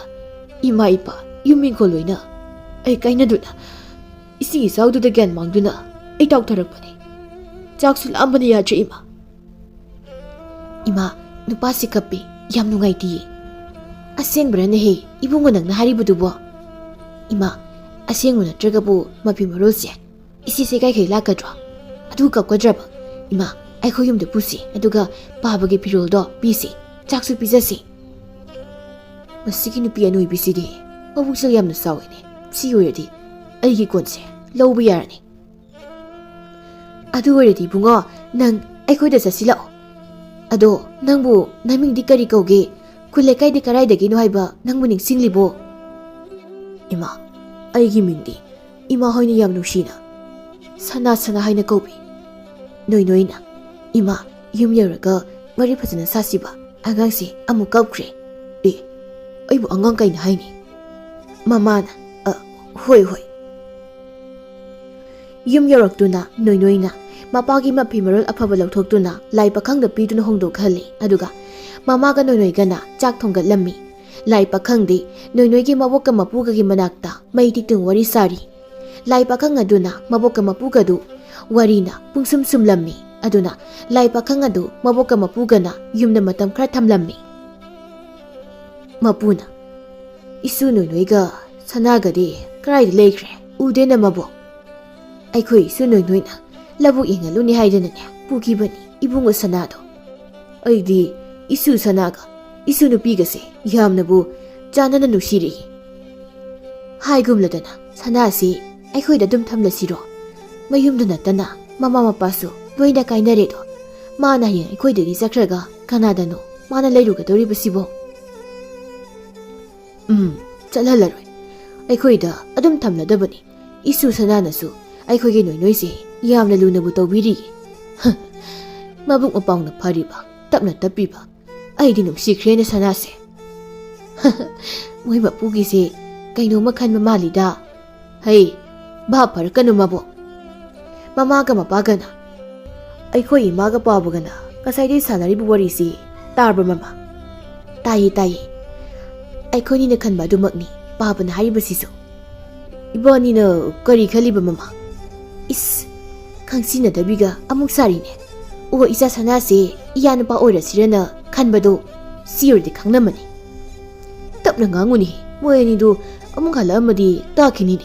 ꯏꯃꯥ ꯏꯄꯥ ꯌꯨꯝ ꯏꯪꯈꯣꯜ ꯂꯣꯏꯅ ꯑꯩ ꯀꯥꯏꯅꯗꯨꯅ ꯏꯁꯤꯡ ꯏꯆꯥꯎꯗꯨꯗ ꯒ꯭ꯌꯥꯟ ꯃꯥꯡꯗꯨꯅ ꯑꯩ ꯇꯥꯎꯊꯔꯛꯄꯅꯦ꯫ ꯆꯥꯛꯁꯨ ꯂꯥꯝꯕꯅ ꯌꯥꯗ꯭ꯔꯦ ꯏꯃꯥ꯫ ꯏꯃꯥ, ꯅꯨꯄꯥꯁꯤ ꯀꯞꯄꯤ, ꯌꯥꯝ ꯅꯨꯡꯉꯥꯏꯇꯤꯌꯦ꯫ ꯑꯁꯦꯡꯕ꯭ꯔꯅꯦꯍꯦ ꯏꯕꯨꯡꯉꯣ ꯅꯪꯅ ꯍꯥꯏꯔꯤꯕꯗꯨꯕꯣ? ꯏꯃꯥ, ꯑꯁꯦꯡꯕ ꯅꯠꯇ꯭ꯔꯒꯕꯨ ꯃꯐꯤ ꯃꯔꯣꯜꯁꯦ ꯏꯁꯤꯁꯦ ꯀꯥꯏꯈꯩ ꯂꯥꯛꯀꯗ꯭ꯔꯣ? ꯑꯗꯨ ꯀꯞꯀꯗ꯭ꯔꯕ? ꯏꯃꯥ, ꯑꯩꯈꯣꯏ ꯌꯨꯝꯗ ꯄꯨꯁꯤ, ꯑꯗꯨꯒ ꯄꯥꯕꯒꯤ ꯐꯤꯔꯣꯜꯗꯣ ꯄꯤꯁꯤ, ꯆꯥꯛꯁꯨ ꯄꯤꯖꯁꯤ꯫ ꯃꯁꯤꯒꯤ ꯅꯨꯄꯤ ꯑꯅꯣꯏꯕꯤꯁꯤꯗꯤ ꯃꯕꯨꯛꯁꯦ ꯌꯥꯝꯅ ꯆꯥꯎꯏꯅꯦ꯫ ꯁꯤ ꯑꯣꯏꯔꯗꯤ ꯑꯩꯒꯤ ꯀꯣꯟꯁꯦ ꯂꯧꯕ ꯌꯥꯔꯅꯤ꯫ ꯑꯗꯨ ꯑꯣꯏꯔꯗꯤ ꯏꯕꯨꯡꯉꯣ, ꯅꯪ ꯑꯩꯈꯣꯏꯗ ꯆꯠꯁꯤꯜꯂꯛꯑꯣ꯫ ꯑꯗꯣ ꯅꯪꯕꯨ ꯅꯃꯤꯡꯗꯤ ꯀꯔꯤ ꯀꯧꯒꯦ? ꯈꯨꯜ ꯂꯩꯀꯥꯏꯗꯤ ꯀꯔꯥꯏꯗꯒꯤꯅꯣ ꯍꯥꯏꯕ ꯅꯪꯕꯨ ꯅꯤꯡꯁꯤꯡꯂꯤꯕꯣ? ꯏꯃꯥ, ꯑꯩꯒꯤ ꯃꯤꯡꯗꯤ ꯏꯃꯥ ꯍꯣꯏꯅ ꯌꯥꯝ ꯅꯨꯡꯁꯤꯅ ꯁꯅꯥ ꯁꯅꯥ ꯍꯥꯏꯅ ꯀꯧꯕꯤ꯫ ꯅꯣꯏ ꯅꯣꯏꯅ, ꯏꯃꯥ, ꯌꯨꯝ ꯌꯧꯔꯒ ꯋꯥꯔꯤ ꯐꯖꯅ ꯁꯥꯁꯤꯕ꯫ ꯑꯉꯥꯡꯁꯦ ꯑꯃꯨꯛ ꯀꯞꯈ꯭ꯔꯦ꯫ ꯑꯦ, ꯑꯩꯕꯨ ꯑꯉꯥꯡ ꯀꯩꯅ ꯍꯥꯏꯅꯤ? ꯃꯃꯥꯅ, ꯑ, ꯍꯣꯏ, ꯍꯣꯏ꯫ ꯌꯨꯝ ꯌꯧꯔꯛꯇꯨꯅ ꯅꯣꯏꯅꯣꯏꯅ ꯃꯄꯥꯒꯤ ꯃꯐꯤ ꯃꯔꯣꯜ ꯑꯐꯕ ꯂꯧꯊꯣꯛꯇꯨꯅ ꯂꯥꯏ ꯄꯥꯈꯪꯗ ꯄꯤꯗꯨꯅ ꯍꯣꯡꯗꯣꯛꯍꯜꯂꯤ꯫ ꯑꯗꯨꯒ ꯃꯃꯥꯒ ꯅꯣꯏꯅꯣꯏꯒꯅ ꯆꯥꯛ ꯊꯣꯡꯒꯠꯂꯝꯃꯤ꯫ ꯂꯥꯏ ꯄꯥꯈꯪꯗꯤ ꯅꯣꯏꯅꯣꯏꯒꯤ ꯃꯕꯣꯛꯀ ꯃꯄꯨꯒꯒꯤ ꯃꯅꯥꯛꯇ ꯃꯩ ꯇꯤꯛꯇꯨꯅ ꯋꯥꯔꯤ ꯁꯥꯔꯤ꯫ ꯂꯥꯏ ꯄꯥꯈꯪ ꯑꯗꯨꯅ ꯃꯕꯣꯛꯀ ꯃꯄꯨꯒꯗꯨ ꯋꯥꯔꯤꯅ ꯄꯨꯡꯁꯨꯝ ꯁꯨꯝꯂꯝꯃꯤ꯫ ꯑꯗꯨꯅ ꯂꯥꯏ ꯄꯥꯈꯪ ꯑꯗꯨ ꯃꯕꯣꯛꯀ ꯃꯄꯨꯒꯅ ꯌꯨꯝꯗ ꯃꯇꯝ ꯈꯔ ꯊꯝꯂꯝꯃꯤ꯫ ꯃꯄꯨꯅ, "ꯏꯁꯨ ꯅꯣꯏꯅꯣꯏꯒ ꯁꯅꯥꯒꯗꯤ ꯀꯗꯥꯏꯗ ꯂꯩꯈ꯭ꯔꯦ? ꯎꯗꯦꯅ ꯃꯕꯣꯛ?" "ꯑꯩꯈꯣꯏ ꯏꯁꯨ ꯅꯣꯏꯅꯣꯏꯅ ꯂꯧꯕꯨꯛ ꯌꯦꯡꯍꯜꯂꯨꯅꯤ ꯍꯥꯏꯗꯅꯅꯦ ꯄꯨꯈꯤꯕꯅꯤ ꯏꯕꯨꯡꯉꯣ ꯁꯅꯥꯗꯣ꯫ ꯑꯩꯗꯤ ꯏꯁꯨ ꯁꯅꯥꯒ ꯏꯁꯨ ꯅꯨꯄꯤꯒꯁꯦ ꯌꯥꯝꯅꯕꯨ ꯆꯥꯟꯅꯅ ꯅꯨꯡꯁꯤꯔꯛꯏ꯫ ꯍꯥꯏꯒꯨꯝꯂꯗꯅ ꯁꯅꯥꯁꯤ ꯑꯩꯈꯣꯏꯗ ꯑꯗꯨꯝ ꯊꯝꯂꯁꯤꯔꯣ? ꯃꯌꯨꯝꯗ ꯅꯠꯇꯅ ꯃꯃꯥ ꯃꯄꯥꯁꯨ ꯂꯣꯏꯅ ꯀꯥꯏꯅꯔꯦꯗꯣ꯫ ꯃꯥꯅ ꯍꯌꯦꯡ ꯑꯩꯈꯣꯏꯗꯒꯤ ꯆꯠꯈ꯭ꯔꯒ ꯀꯅꯥꯗꯅꯣ ꯃꯥꯅ ꯂꯩꯔꯨꯒꯗꯧꯔꯤꯕꯁꯤꯕꯣ?" "ꯎꯝ, ꯆꯠꯍꯜꯂꯔꯣꯏ꯫ ꯑꯩꯈꯣꯏꯗ ꯑꯗꯨꯝ ꯊꯝꯂꯗꯕꯅꯤ꯫ ꯏꯁꯨ ꯁꯅꯥꯅꯁꯨ ꯑꯩꯈꯣꯏꯒꯤ ꯅꯣꯏꯅꯣꯏꯁꯦ ꯌꯥꯝꯅ ꯂꯨꯅꯕꯨ ꯇꯧꯕꯤꯔꯤ꯫ ꯍ, ꯃꯕꯨꯛ ꯃꯄꯥꯎꯅ ꯐꯔꯤꯕ, ꯇꯞꯅ ꯇꯞꯄꯤꯕ꯫ ꯑꯩꯗꯤ ꯅꯨꯡꯁꯤꯈ꯭ꯔꯦꯅꯦ ꯁꯅꯥꯁꯦ꯫ ꯃꯣꯏ ꯃꯄꯨꯒꯤꯁꯦ ꯀꯩꯅꯣꯝꯃ ꯈꯟꯕ ꯃꯥꯜꯂꯤꯗ꯫ ꯍꯩ, ꯚꯥꯞ ꯐꯔꯛꯀꯅꯨ ꯃꯕꯣꯛ꯫ ꯃꯃꯥꯒ ꯃꯄꯥꯒꯅ, ꯑꯩꯈꯣꯏ ꯏꯃꯥꯒ ꯄꯥꯕꯒꯅ ꯉꯁꯥꯏꯗꯩ ꯁꯥꯟꯅꯔꯤꯕ ꯋꯥꯔꯤꯁꯤ ꯇꯥꯔꯕ ꯃꯃꯥ? ꯇꯥꯏꯌꯦ, ꯇꯥꯏꯌꯦ꯫ ꯑꯩꯈꯣꯏꯅꯤꯅ ꯈꯟꯕ ꯑꯗꯨꯃꯛꯅꯤ ꯄꯥꯕꯅ ꯍꯥꯏꯔꯤꯕꯁꯤꯁꯨ꯫ ꯏꯕꯥꯅꯤꯅ ꯀꯔꯤ ꯈꯜꯂꯤꯕ ꯃꯃꯥ? ꯏꯁ, ꯈꯪꯁꯤꯟꯅꯗꯕꯤꯒ ꯑꯃꯨꯛ ꯁꯥꯔꯤꯅꯦ꯫ ꯑꯣ, ꯏꯆꯥ ꯁꯅꯥꯁꯦ ꯏꯌꯥ ꯅꯨꯄꯥ ꯑꯣꯏꯔꯁꯤꯔꯅ ꯈꯟꯕꯗꯣ ꯁꯤ ꯑꯣꯏꯔꯗꯤ ꯈꯪꯂꯝꯃꯅꯤ꯫ ꯇꯞꯅ ꯉꯥꯡꯉꯨꯅꯦ, ꯃꯣꯏ ꯑꯅꯤꯗꯨ ꯑꯃꯨꯛ ꯍꯜꯂꯛꯑꯝꯃꯗꯤ ꯇꯥꯈꯤꯅꯤꯅꯦ꯫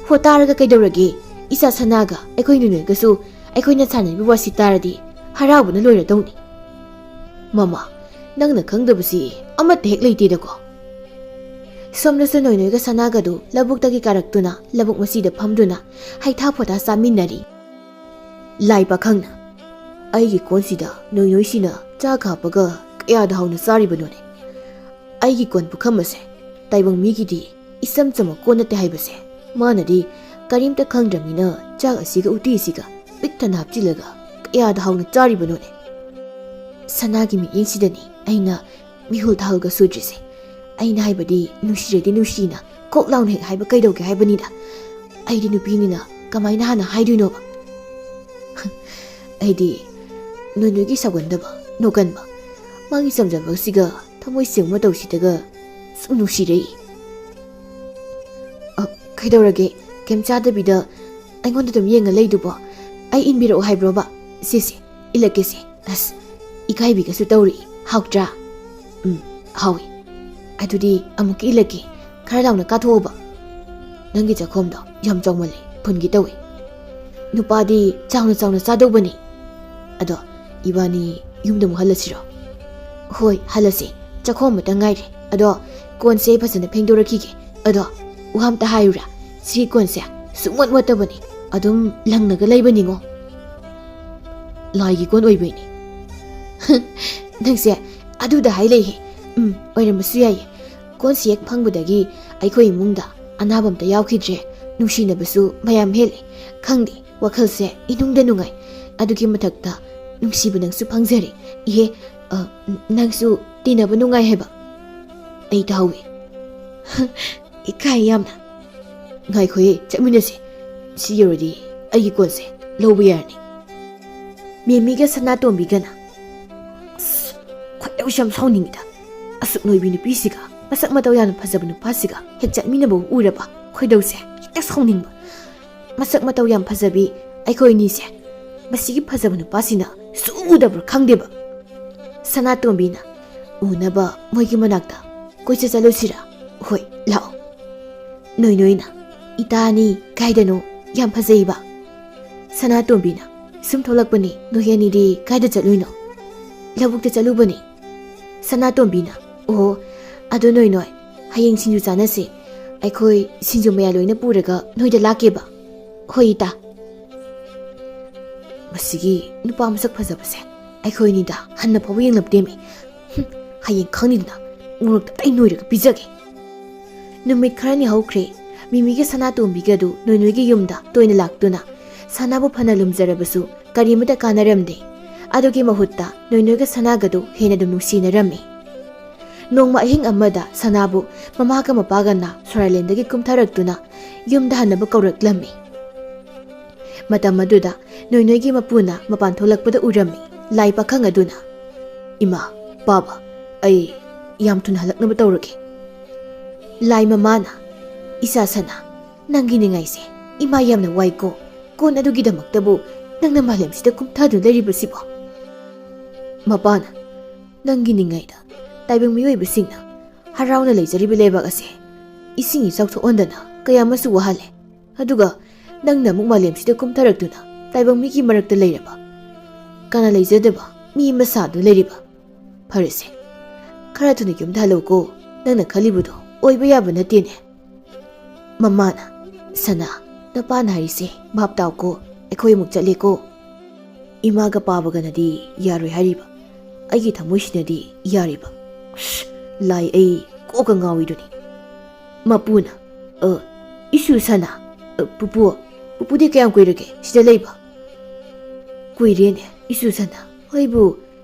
ꯍꯣ, ꯇꯥꯔꯒ ꯀꯩꯗꯧꯔꯒꯦ? ꯏꯆꯥ ꯁꯅꯥꯒ ꯑꯩꯈꯣꯏ ꯅꯨꯅꯣꯏꯒꯁꯨ ꯑꯩꯈꯣꯏꯅ ꯁꯥꯟꯅꯔꯤꯕ ꯋꯥꯁꯤ ꯇꯥꯔꯗꯤ ꯍꯔꯥꯎꯕꯅ ꯂꯣꯏꯔꯗꯧꯅꯤ꯫ ꯃꯃꯥ, ꯅꯪꯅ ꯈꯪꯗꯕꯁꯤ ꯑꯃꯠꯇ ꯍꯦꯛ ꯂꯩꯇꯦꯗꯀꯣ꯫ ꯁꯣꯝꯗꯁꯨ ꯅꯣꯏꯅꯣꯏꯒ ꯁꯅꯥꯒꯗꯨ ꯂꯧꯕꯨꯛꯇꯒꯤ ꯀꯥꯔꯛꯇꯨꯅ ꯂꯧꯕꯨꯛ ꯃꯆꯤꯗ ꯐꯝꯗꯨꯅ ꯍꯩꯊꯥ ꯐꯣꯊꯥ ꯆꯥꯃꯤꯟꯅꯔꯤ꯫ ꯂꯥꯏ ꯄꯥꯈꯪꯅ, "ꯑꯩꯒꯤ ꯀꯣꯟꯁꯤꯗ ꯅꯣꯏꯅꯣꯏꯁꯤꯅ ꯆꯥꯛ ꯍꯥꯞꯄꯒ ꯀꯌꯥꯗ ꯍꯥꯎꯅ ꯆꯥꯔꯤꯕꯅꯣꯅꯦ? ꯑꯩꯒꯤ ꯀꯣꯟ ꯄꯨꯈꯝ ꯑꯁꯦ ꯇꯥꯏꯕꯪ ꯃꯤꯒꯤꯗꯤ ꯏꯆꯝ ꯆꯝꯕ ꯀꯣꯟ ꯅꯠꯇꯦ ꯍꯥꯏꯕꯁꯦ ꯃꯥꯅꯗꯤ ꯀꯔꯤꯝꯇ ꯈꯪꯗ꯭ꯔꯕꯅꯤꯅ ꯆꯥꯛ ꯑꯁꯤꯒ ꯎꯇꯤꯁꯤꯒ ꯄꯤꯛ ꯊꯟꯅ ꯍꯥꯞꯆꯤꯜꯂꯒ ꯀꯌꯥꯗ ꯍꯥꯎꯅ ꯆꯥꯔꯤꯕꯅꯣꯅꯦ?" ꯁꯅꯥꯒꯤ ꯃꯤꯠꯌꯦꯡꯁꯤꯗꯅꯤ ꯑꯩꯅ ꯃꯤꯍꯨꯜ ꯊꯥꯍꯨꯜꯒ ꯁꯨꯗ꯭ꯔꯤꯁꯦ꯫ ꯑꯩꯅ ꯍꯥꯏꯕꯗꯤ ꯅꯨꯡꯁꯤꯔꯗꯤ ꯅꯨꯡꯁꯤꯅ ꯀꯣꯛ ꯂꯥꯎꯅ ꯍꯦꯛ ꯍꯥꯏꯕ ꯀꯩꯗꯧꯒꯦ ꯍꯥꯏꯕꯅꯤꯗ꯫ ꯑꯩꯗꯤ ꯅꯨꯄꯤꯅꯤꯅ ꯀꯃꯥꯏꯅ ꯍꯥꯟꯅ ꯍꯥꯏꯗꯣꯏꯅꯣꯕ? ꯑꯩꯗꯤ ꯅꯣꯏ ꯅꯣꯏꯒꯤ ꯁꯥꯎꯒꯟꯗꯕ, ꯅꯣꯛꯀꯟꯕ, ꯃꯥꯒꯤ ꯆꯝꯖꯕꯁꯤꯒ ꯊꯃꯣꯏ ꯁꯦꯡꯕ ꯃꯇꯧꯁꯤꯗꯒ ꯁꯨꯝ ꯅꯨꯡꯁꯤꯔꯛꯏ꯫ ꯑ, ꯀꯩꯗꯧꯔꯒꯦ? ꯀꯩꯝ ꯆꯥꯗꯕꯤꯗ ꯑꯩꯉꯣꯟꯗ ꯑꯗꯨꯝ ꯌꯦꯡꯉ ꯂꯩꯗꯨꯕꯣ? ꯑꯩ ꯏꯟꯕꯤꯔꯛꯑꯣ ꯍꯥꯏꯕ꯭ꯔꯣꯕ? ꯁꯤꯁꯦ, ꯏꯜꯂꯛꯀꯦꯁꯦ꯫ ꯑꯁ, ꯏꯀꯥꯏꯕꯤꯒꯁꯨ ꯇꯧꯔꯤ꯫ ꯍꯥꯎꯇ꯭ꯔꯥ? ꯎꯝ, ꯍꯥꯎꯏ꯫ ꯑꯗꯨꯗꯤ ꯑꯃꯨꯛꯀ ꯏꯜꯂꯛꯀꯦ꯫ ꯈꯔ ꯂꯥꯎꯅ ꯀꯥꯊꯣꯛꯑꯣꯕ꯫ ꯅꯪꯒꯤ ꯆꯥꯛꯈꯣꯝꯗꯣ ꯌꯥꯝ ꯆꯥꯎꯃꯜꯂꯦ, ꯐꯨꯟꯒꯦ ꯇꯧꯏ꯫ ꯅꯨꯄꯥꯗꯤ ꯆꯥꯎꯅ ꯆꯥꯎꯅ ꯆꯥꯗꯧꯕꯅꯤ꯫ ꯑꯗꯣ ꯏꯕꯥꯅꯤ ꯌꯨꯝꯗ ꯑꯃꯨꯛ ꯍꯜꯂꯁꯤꯔꯣ? ꯍꯣꯏ, ꯍꯜꯂꯁꯤ꯫ ꯆꯥꯛꯈꯣꯝ ꯑꯃꯇ ꯉꯥꯏꯔꯦ꯫ ꯑꯗꯣ ꯀꯣꯟꯁꯦ ꯑꯩ ꯐꯖꯅ ꯐꯦꯡꯗꯣꯔꯛꯈꯤꯒꯦ꯫ ꯑꯗꯣ ꯋꯥ ꯑꯝꯇ ꯍꯥꯏꯌꯨꯔꯥ? ꯁꯤ ꯀꯣꯟꯁꯦ ꯁꯨꯡꯃꯣꯠ ꯃꯣꯠꯇꯕꯅꯤ꯫ ꯑꯗꯨꯝ ꯂꯪꯉꯒ ꯂꯩꯕꯅꯤꯉꯣ꯫ ꯂꯥꯏꯒꯤ ꯀꯣꯟ ꯑꯣꯏꯕꯩꯅꯤ꯫ ꯅꯪꯁꯦ ꯑꯗꯨꯗ ꯍꯥꯏ ꯂꯩꯍꯦ꯫ ꯎꯝ, ꯑꯣꯏꯔꯝꯕꯁꯨ ꯌꯥꯏꯌꯦ꯫ ꯀꯣꯟꯁꯤ ꯍꯦꯛ ꯐꯪꯕꯗꯒꯤ ꯑꯩꯈꯣꯏ ꯏꯃꯨꯡꯗ ꯑꯅꯥꯕ ꯑꯝꯇ ꯌꯥꯎꯈꯤꯗ꯭ꯔꯦ꯫ ꯅꯨꯡꯁꯤꯅꯕꯁꯨ ꯃꯌꯥꯝ ꯍꯦꯜꯂꯦ꯫ ꯈꯪꯗꯦ, ꯋꯥꯈꯜꯁꯦ ꯏꯅꯨꯡꯗ ꯅꯨꯡꯉꯥꯏ꯫ ꯑꯗꯨꯒꯤ ꯃꯊꯛꯇ ꯅꯨꯡꯁꯤꯕ ꯅꯪꯁꯨ ꯐꯪꯖꯔꯦ꯫ ꯏꯍꯦ, ꯑ, ꯅꯪꯁꯨ ꯇꯤꯟꯅꯕ ꯅꯨꯡꯉꯥꯏ ꯍꯥꯏꯕ ꯑꯩ ꯇꯥꯍꯧꯋꯤ꯫ ꯏꯀꯥꯏ ꯌꯥꯝꯅ꯫ ꯉꯥꯏꯈꯣꯍꯦ, ꯆꯠꯃꯤꯟꯅꯁꯦ꯫ ꯁꯤ ꯌꯧꯔꯗꯤ ꯑꯩꯒꯤ ꯀꯣꯟꯁꯦ ꯂꯧꯕ ꯌꯥꯔꯅꯤ꯫ ꯃꯦꯃꯤꯒ ꯁꯅꯥꯇꯣꯝꯕꯤꯒꯅ, ꯑꯁ, ꯈꯣꯏꯗꯧꯁꯦ ꯌꯥꯝ ꯁꯥꯎꯅꯤꯡꯉꯤꯗ꯫ ꯑꯁꯨꯛ ꯅꯣꯏꯕꯤ ꯅꯨꯄꯤꯁꯤꯒ ꯃꯁꯛ ꯃꯇꯧ ꯌꯥꯝꯅ ꯐꯖꯕ ꯅꯨꯄꯥꯁꯤꯒ ꯍꯦꯛ ꯆꯠꯃꯤꯟꯅꯕ ꯎꯔꯕ ꯈꯣꯏꯗꯧꯁꯦ ꯍꯦꯛꯇ ꯁꯥꯎꯅꯤꯡꯕ꯫ ꯃꯁꯛ ꯃꯇꯧ ꯌꯥꯝ ꯐꯖꯕꯤ ꯑꯩꯈꯣꯏ ꯑꯅꯤꯁꯦ ꯃꯁꯤꯒꯤ ꯐꯖꯕ ꯅꯨꯄꯥꯁꯤꯅ ꯁꯨꯛꯎ ꯎꯗꯕ꯭ꯔꯥ ꯈꯪꯗꯦꯕ꯫ ꯁꯅꯥꯇꯣꯝꯕꯤꯅ ꯎꯅꯕ ꯃꯣꯏꯒꯤ ꯃꯅꯥꯛꯇ ꯀꯣꯏꯆꯠ ꯆꯠꯂꯨꯁꯤꯔꯥ? ꯍꯣꯏ, ꯂꯥꯛꯑꯣ꯫ ꯅꯣꯏ ꯅꯣꯏꯅ, "ꯏꯇꯥ ꯑꯅꯤ ꯀꯥꯏꯗꯅꯣ? ꯌꯥꯝ ꯐꯖꯩꯕ꯫" ꯁꯅꯥꯇꯣꯝꯕꯤꯅ, "ꯁꯨꯝ ꯊꯣꯛꯂꯛꯄꯅꯤ, ꯅꯣꯏ ꯑꯅꯤꯗꯤ ꯀꯥꯏꯗ ꯆꯠꯂꯨꯏꯅꯣ?" "ꯂꯧꯕꯨꯛꯇ ꯆꯠꯂꯨꯕꯅꯤ꯫" ꯁꯅꯥꯇꯣꯝꯕꯤꯅ, "ꯑꯣ, ꯑꯗꯣ ꯅꯣꯏ ꯅꯣꯏ, ꯍꯌꯦꯡ ꯁꯤꯡꯖꯨ ꯆꯥꯅꯁꯦ꯫ ꯑꯩꯈꯣꯏ ꯁꯤꯡꯖꯨ ꯃꯌꯥ ꯂꯣꯏꯅ ꯄꯨꯔꯒ ꯅꯣꯏꯗ ꯂꯥꯛꯀꯦꯕ꯫" "ꯍꯣꯏ ꯏꯇꯥ꯫" ꯃꯁꯤꯒꯤ ꯅꯨꯄꯥ ꯃꯁꯛ ꯐꯖꯕꯁꯦ ꯑꯩꯈꯣꯏ ꯑꯅꯤꯗ ꯍꯟꯅ ꯐꯥꯎꯕ ꯌꯦꯡꯂꯛꯇꯦꯃꯤ꯫ ꯍꯨꯝ, ꯍꯌꯦꯡ ꯈꯪꯅꯤꯗꯅ ꯃꯣꯔꯣꯛꯇ ꯇꯩ ꯅꯣꯏꯔꯒ ꯄꯤꯖꯒꯦ꯫ ꯅꯨꯃꯤꯠ ꯈꯔꯅꯤ ꯍꯧꯈ꯭ꯔꯦ꯫ ꯃꯤꯃꯤꯒ ꯁꯅꯥꯇꯣꯝꯕꯤꯒꯗꯨ ꯅꯣꯏꯅꯣꯏꯒꯤ ꯌꯨꯝꯗ ꯇꯣꯏꯅ ꯂꯥꯛꯇꯨꯅ ꯁꯥꯟꯅꯕ ꯐꯅ ꯂꯨꯝꯖꯔꯕꯁꯨ ꯀꯔꯤꯃꯇ ꯀꯥꯟꯅꯔꯝꯗꯦ꯫ ꯑꯗꯨꯒꯤ ꯃꯍꯨꯠꯇ ꯅꯣꯏꯅꯣꯏꯒ ꯁꯅꯥꯒꯗꯨ ꯍꯦꯟꯅ ꯑꯗꯨꯝ ꯅꯨꯡꯁꯤꯅꯔꯝꯃꯤ꯫ ꯅꯣꯡꯃ ꯑꯍꯤꯡ ꯑꯃꯗ ꯁꯅꯥꯕꯨ ꯃꯃꯥꯒ ꯃꯄꯥꯒꯅ ꯁꯣꯔꯥꯏꯂꯦꯟꯗꯒꯤ ꯀꯨꯝꯊꯔꯛꯇꯨꯅ ꯌꯨꯝꯗ ꯍꯟꯅꯕ ꯀꯧꯔꯛꯂꯝꯃꯤ꯫ ꯃꯇꯝ ꯑꯗꯨꯗ ꯅꯣꯏꯅꯣꯏꯒꯤ ꯃꯄꯨꯅ ꯃꯄꯥꯟ ꯊꯣꯛꯂꯛꯄꯗ ꯎꯔꯝꯃꯤ꯫ ꯂꯥꯏ ꯄꯥꯈꯪ ꯑꯗꯨꯅ, "ꯏꯃꯥ, ꯄꯥꯕ, ꯑꯩ ꯌꯥꯝ ꯊꯨꯅ ꯍꯜꯂꯛꯅꯕ ꯇꯧꯔꯒꯦ꯫" ꯂꯥꯏ ꯃꯃꯥꯅ, "ꯏꯆꯥ ꯁꯅꯥ, ꯅꯪꯒꯤ ꯅꯤꯡꯉꯥꯏꯁꯦ ꯏꯃꯥ ꯌꯥꯝꯅ ꯋꯥꯏꯀꯣ꯫ ꯀꯣꯟ ꯑꯗꯨꯒꯤꯗꯃꯛꯇꯕꯨ ꯅꯪꯅ ꯃꯥꯂꯦꯝꯁꯤꯗ ꯀꯨꯝꯊꯗꯨꯅ ꯂꯩꯔꯤꯕꯁꯤꯕꯣ?" ꯃꯄꯥꯅ, "ꯅꯪꯒꯤ ꯅꯤꯡꯉꯥꯏꯗ ꯇꯥꯏꯕꯪ ꯃꯤꯑꯣꯏꯕꯁꯤꯡꯅ ꯍꯔꯥꯎꯅ ꯂꯩꯖꯔꯤꯕ ꯂꯩꯕꯥꯛ ꯑꯁꯦ ꯏꯁꯤꯡ ꯏꯆꯥꯎ ꯊꯣꯛꯍꯟꯗꯅ ꯀꯌꯥ ꯑꯃꯁꯨ ꯋꯥꯍꯜꯂꯦ꯫ ꯑꯗꯨꯒ ꯅꯪꯅ ꯑꯃꯨꯛ ꯃꯥꯂꯦꯝꯁꯤꯗ ꯀꯨꯝꯊꯔꯛꯇꯨꯅ ꯇꯥꯏꯕꯪ ꯃꯤꯒꯤ ꯃꯔꯛꯇ ꯂꯩꯔꯕ, ꯀꯅꯥ ꯂꯩꯖꯗꯕ ꯃꯤ ꯑꯃ ꯁꯥꯗꯨꯅ ꯂꯩꯔꯤꯕ? ꯐꯔꯦꯁꯦ, ꯈꯔ ꯊꯨꯅ ꯌꯨꯝꯗ ꯍꯜꯂꯧꯀꯣ꯫ ꯅꯪꯅ ꯈꯜꯂꯤꯕꯗꯣ ꯑꯣꯏꯕ ꯌꯥꯕ ꯅꯠꯇꯦꯅꯦ꯫" ꯃꯃꯥꯅ, "ꯁꯅꯥ, ꯅꯄꯥꯅ ꯍꯥꯏꯔꯤꯁꯦ ꯚꯥꯞ ꯇꯥꯎꯀꯣ꯫ ꯑꯩꯈꯣꯏ ꯑꯃꯨꯛ ꯆꯠꯂꯦꯀꯣ꯫ ꯏꯃꯥꯒ ꯄꯥꯕꯒꯅꯗꯤ ꯌꯥꯔꯣꯏ ꯍꯥꯏꯔꯤꯕ, ꯑꯩꯒꯤ ꯊꯃꯣꯏꯁꯤꯅꯗꯤ ꯌꯥꯔꯤꯕ꯫ ꯑꯁ, ꯂꯥꯏ, ꯑꯩ ꯀꯣꯛꯀ ꯉꯥꯎꯏꯗꯨꯅꯤ꯫" ꯃꯄꯨꯅ, "ꯑ, ꯏꯁꯨ ꯁꯅꯥ, ꯑ, ꯄꯨꯄꯨ, ꯄꯨꯄꯨꯗꯤ ꯀꯌꯥꯝ ꯀꯨꯏꯔꯒꯦ ꯁꯤꯗ ꯂꯩꯕ? ꯀꯨꯏꯔꯦꯅꯦ, ꯏꯁꯨ ꯁꯅꯥ꯫ ꯑꯩꯕꯨ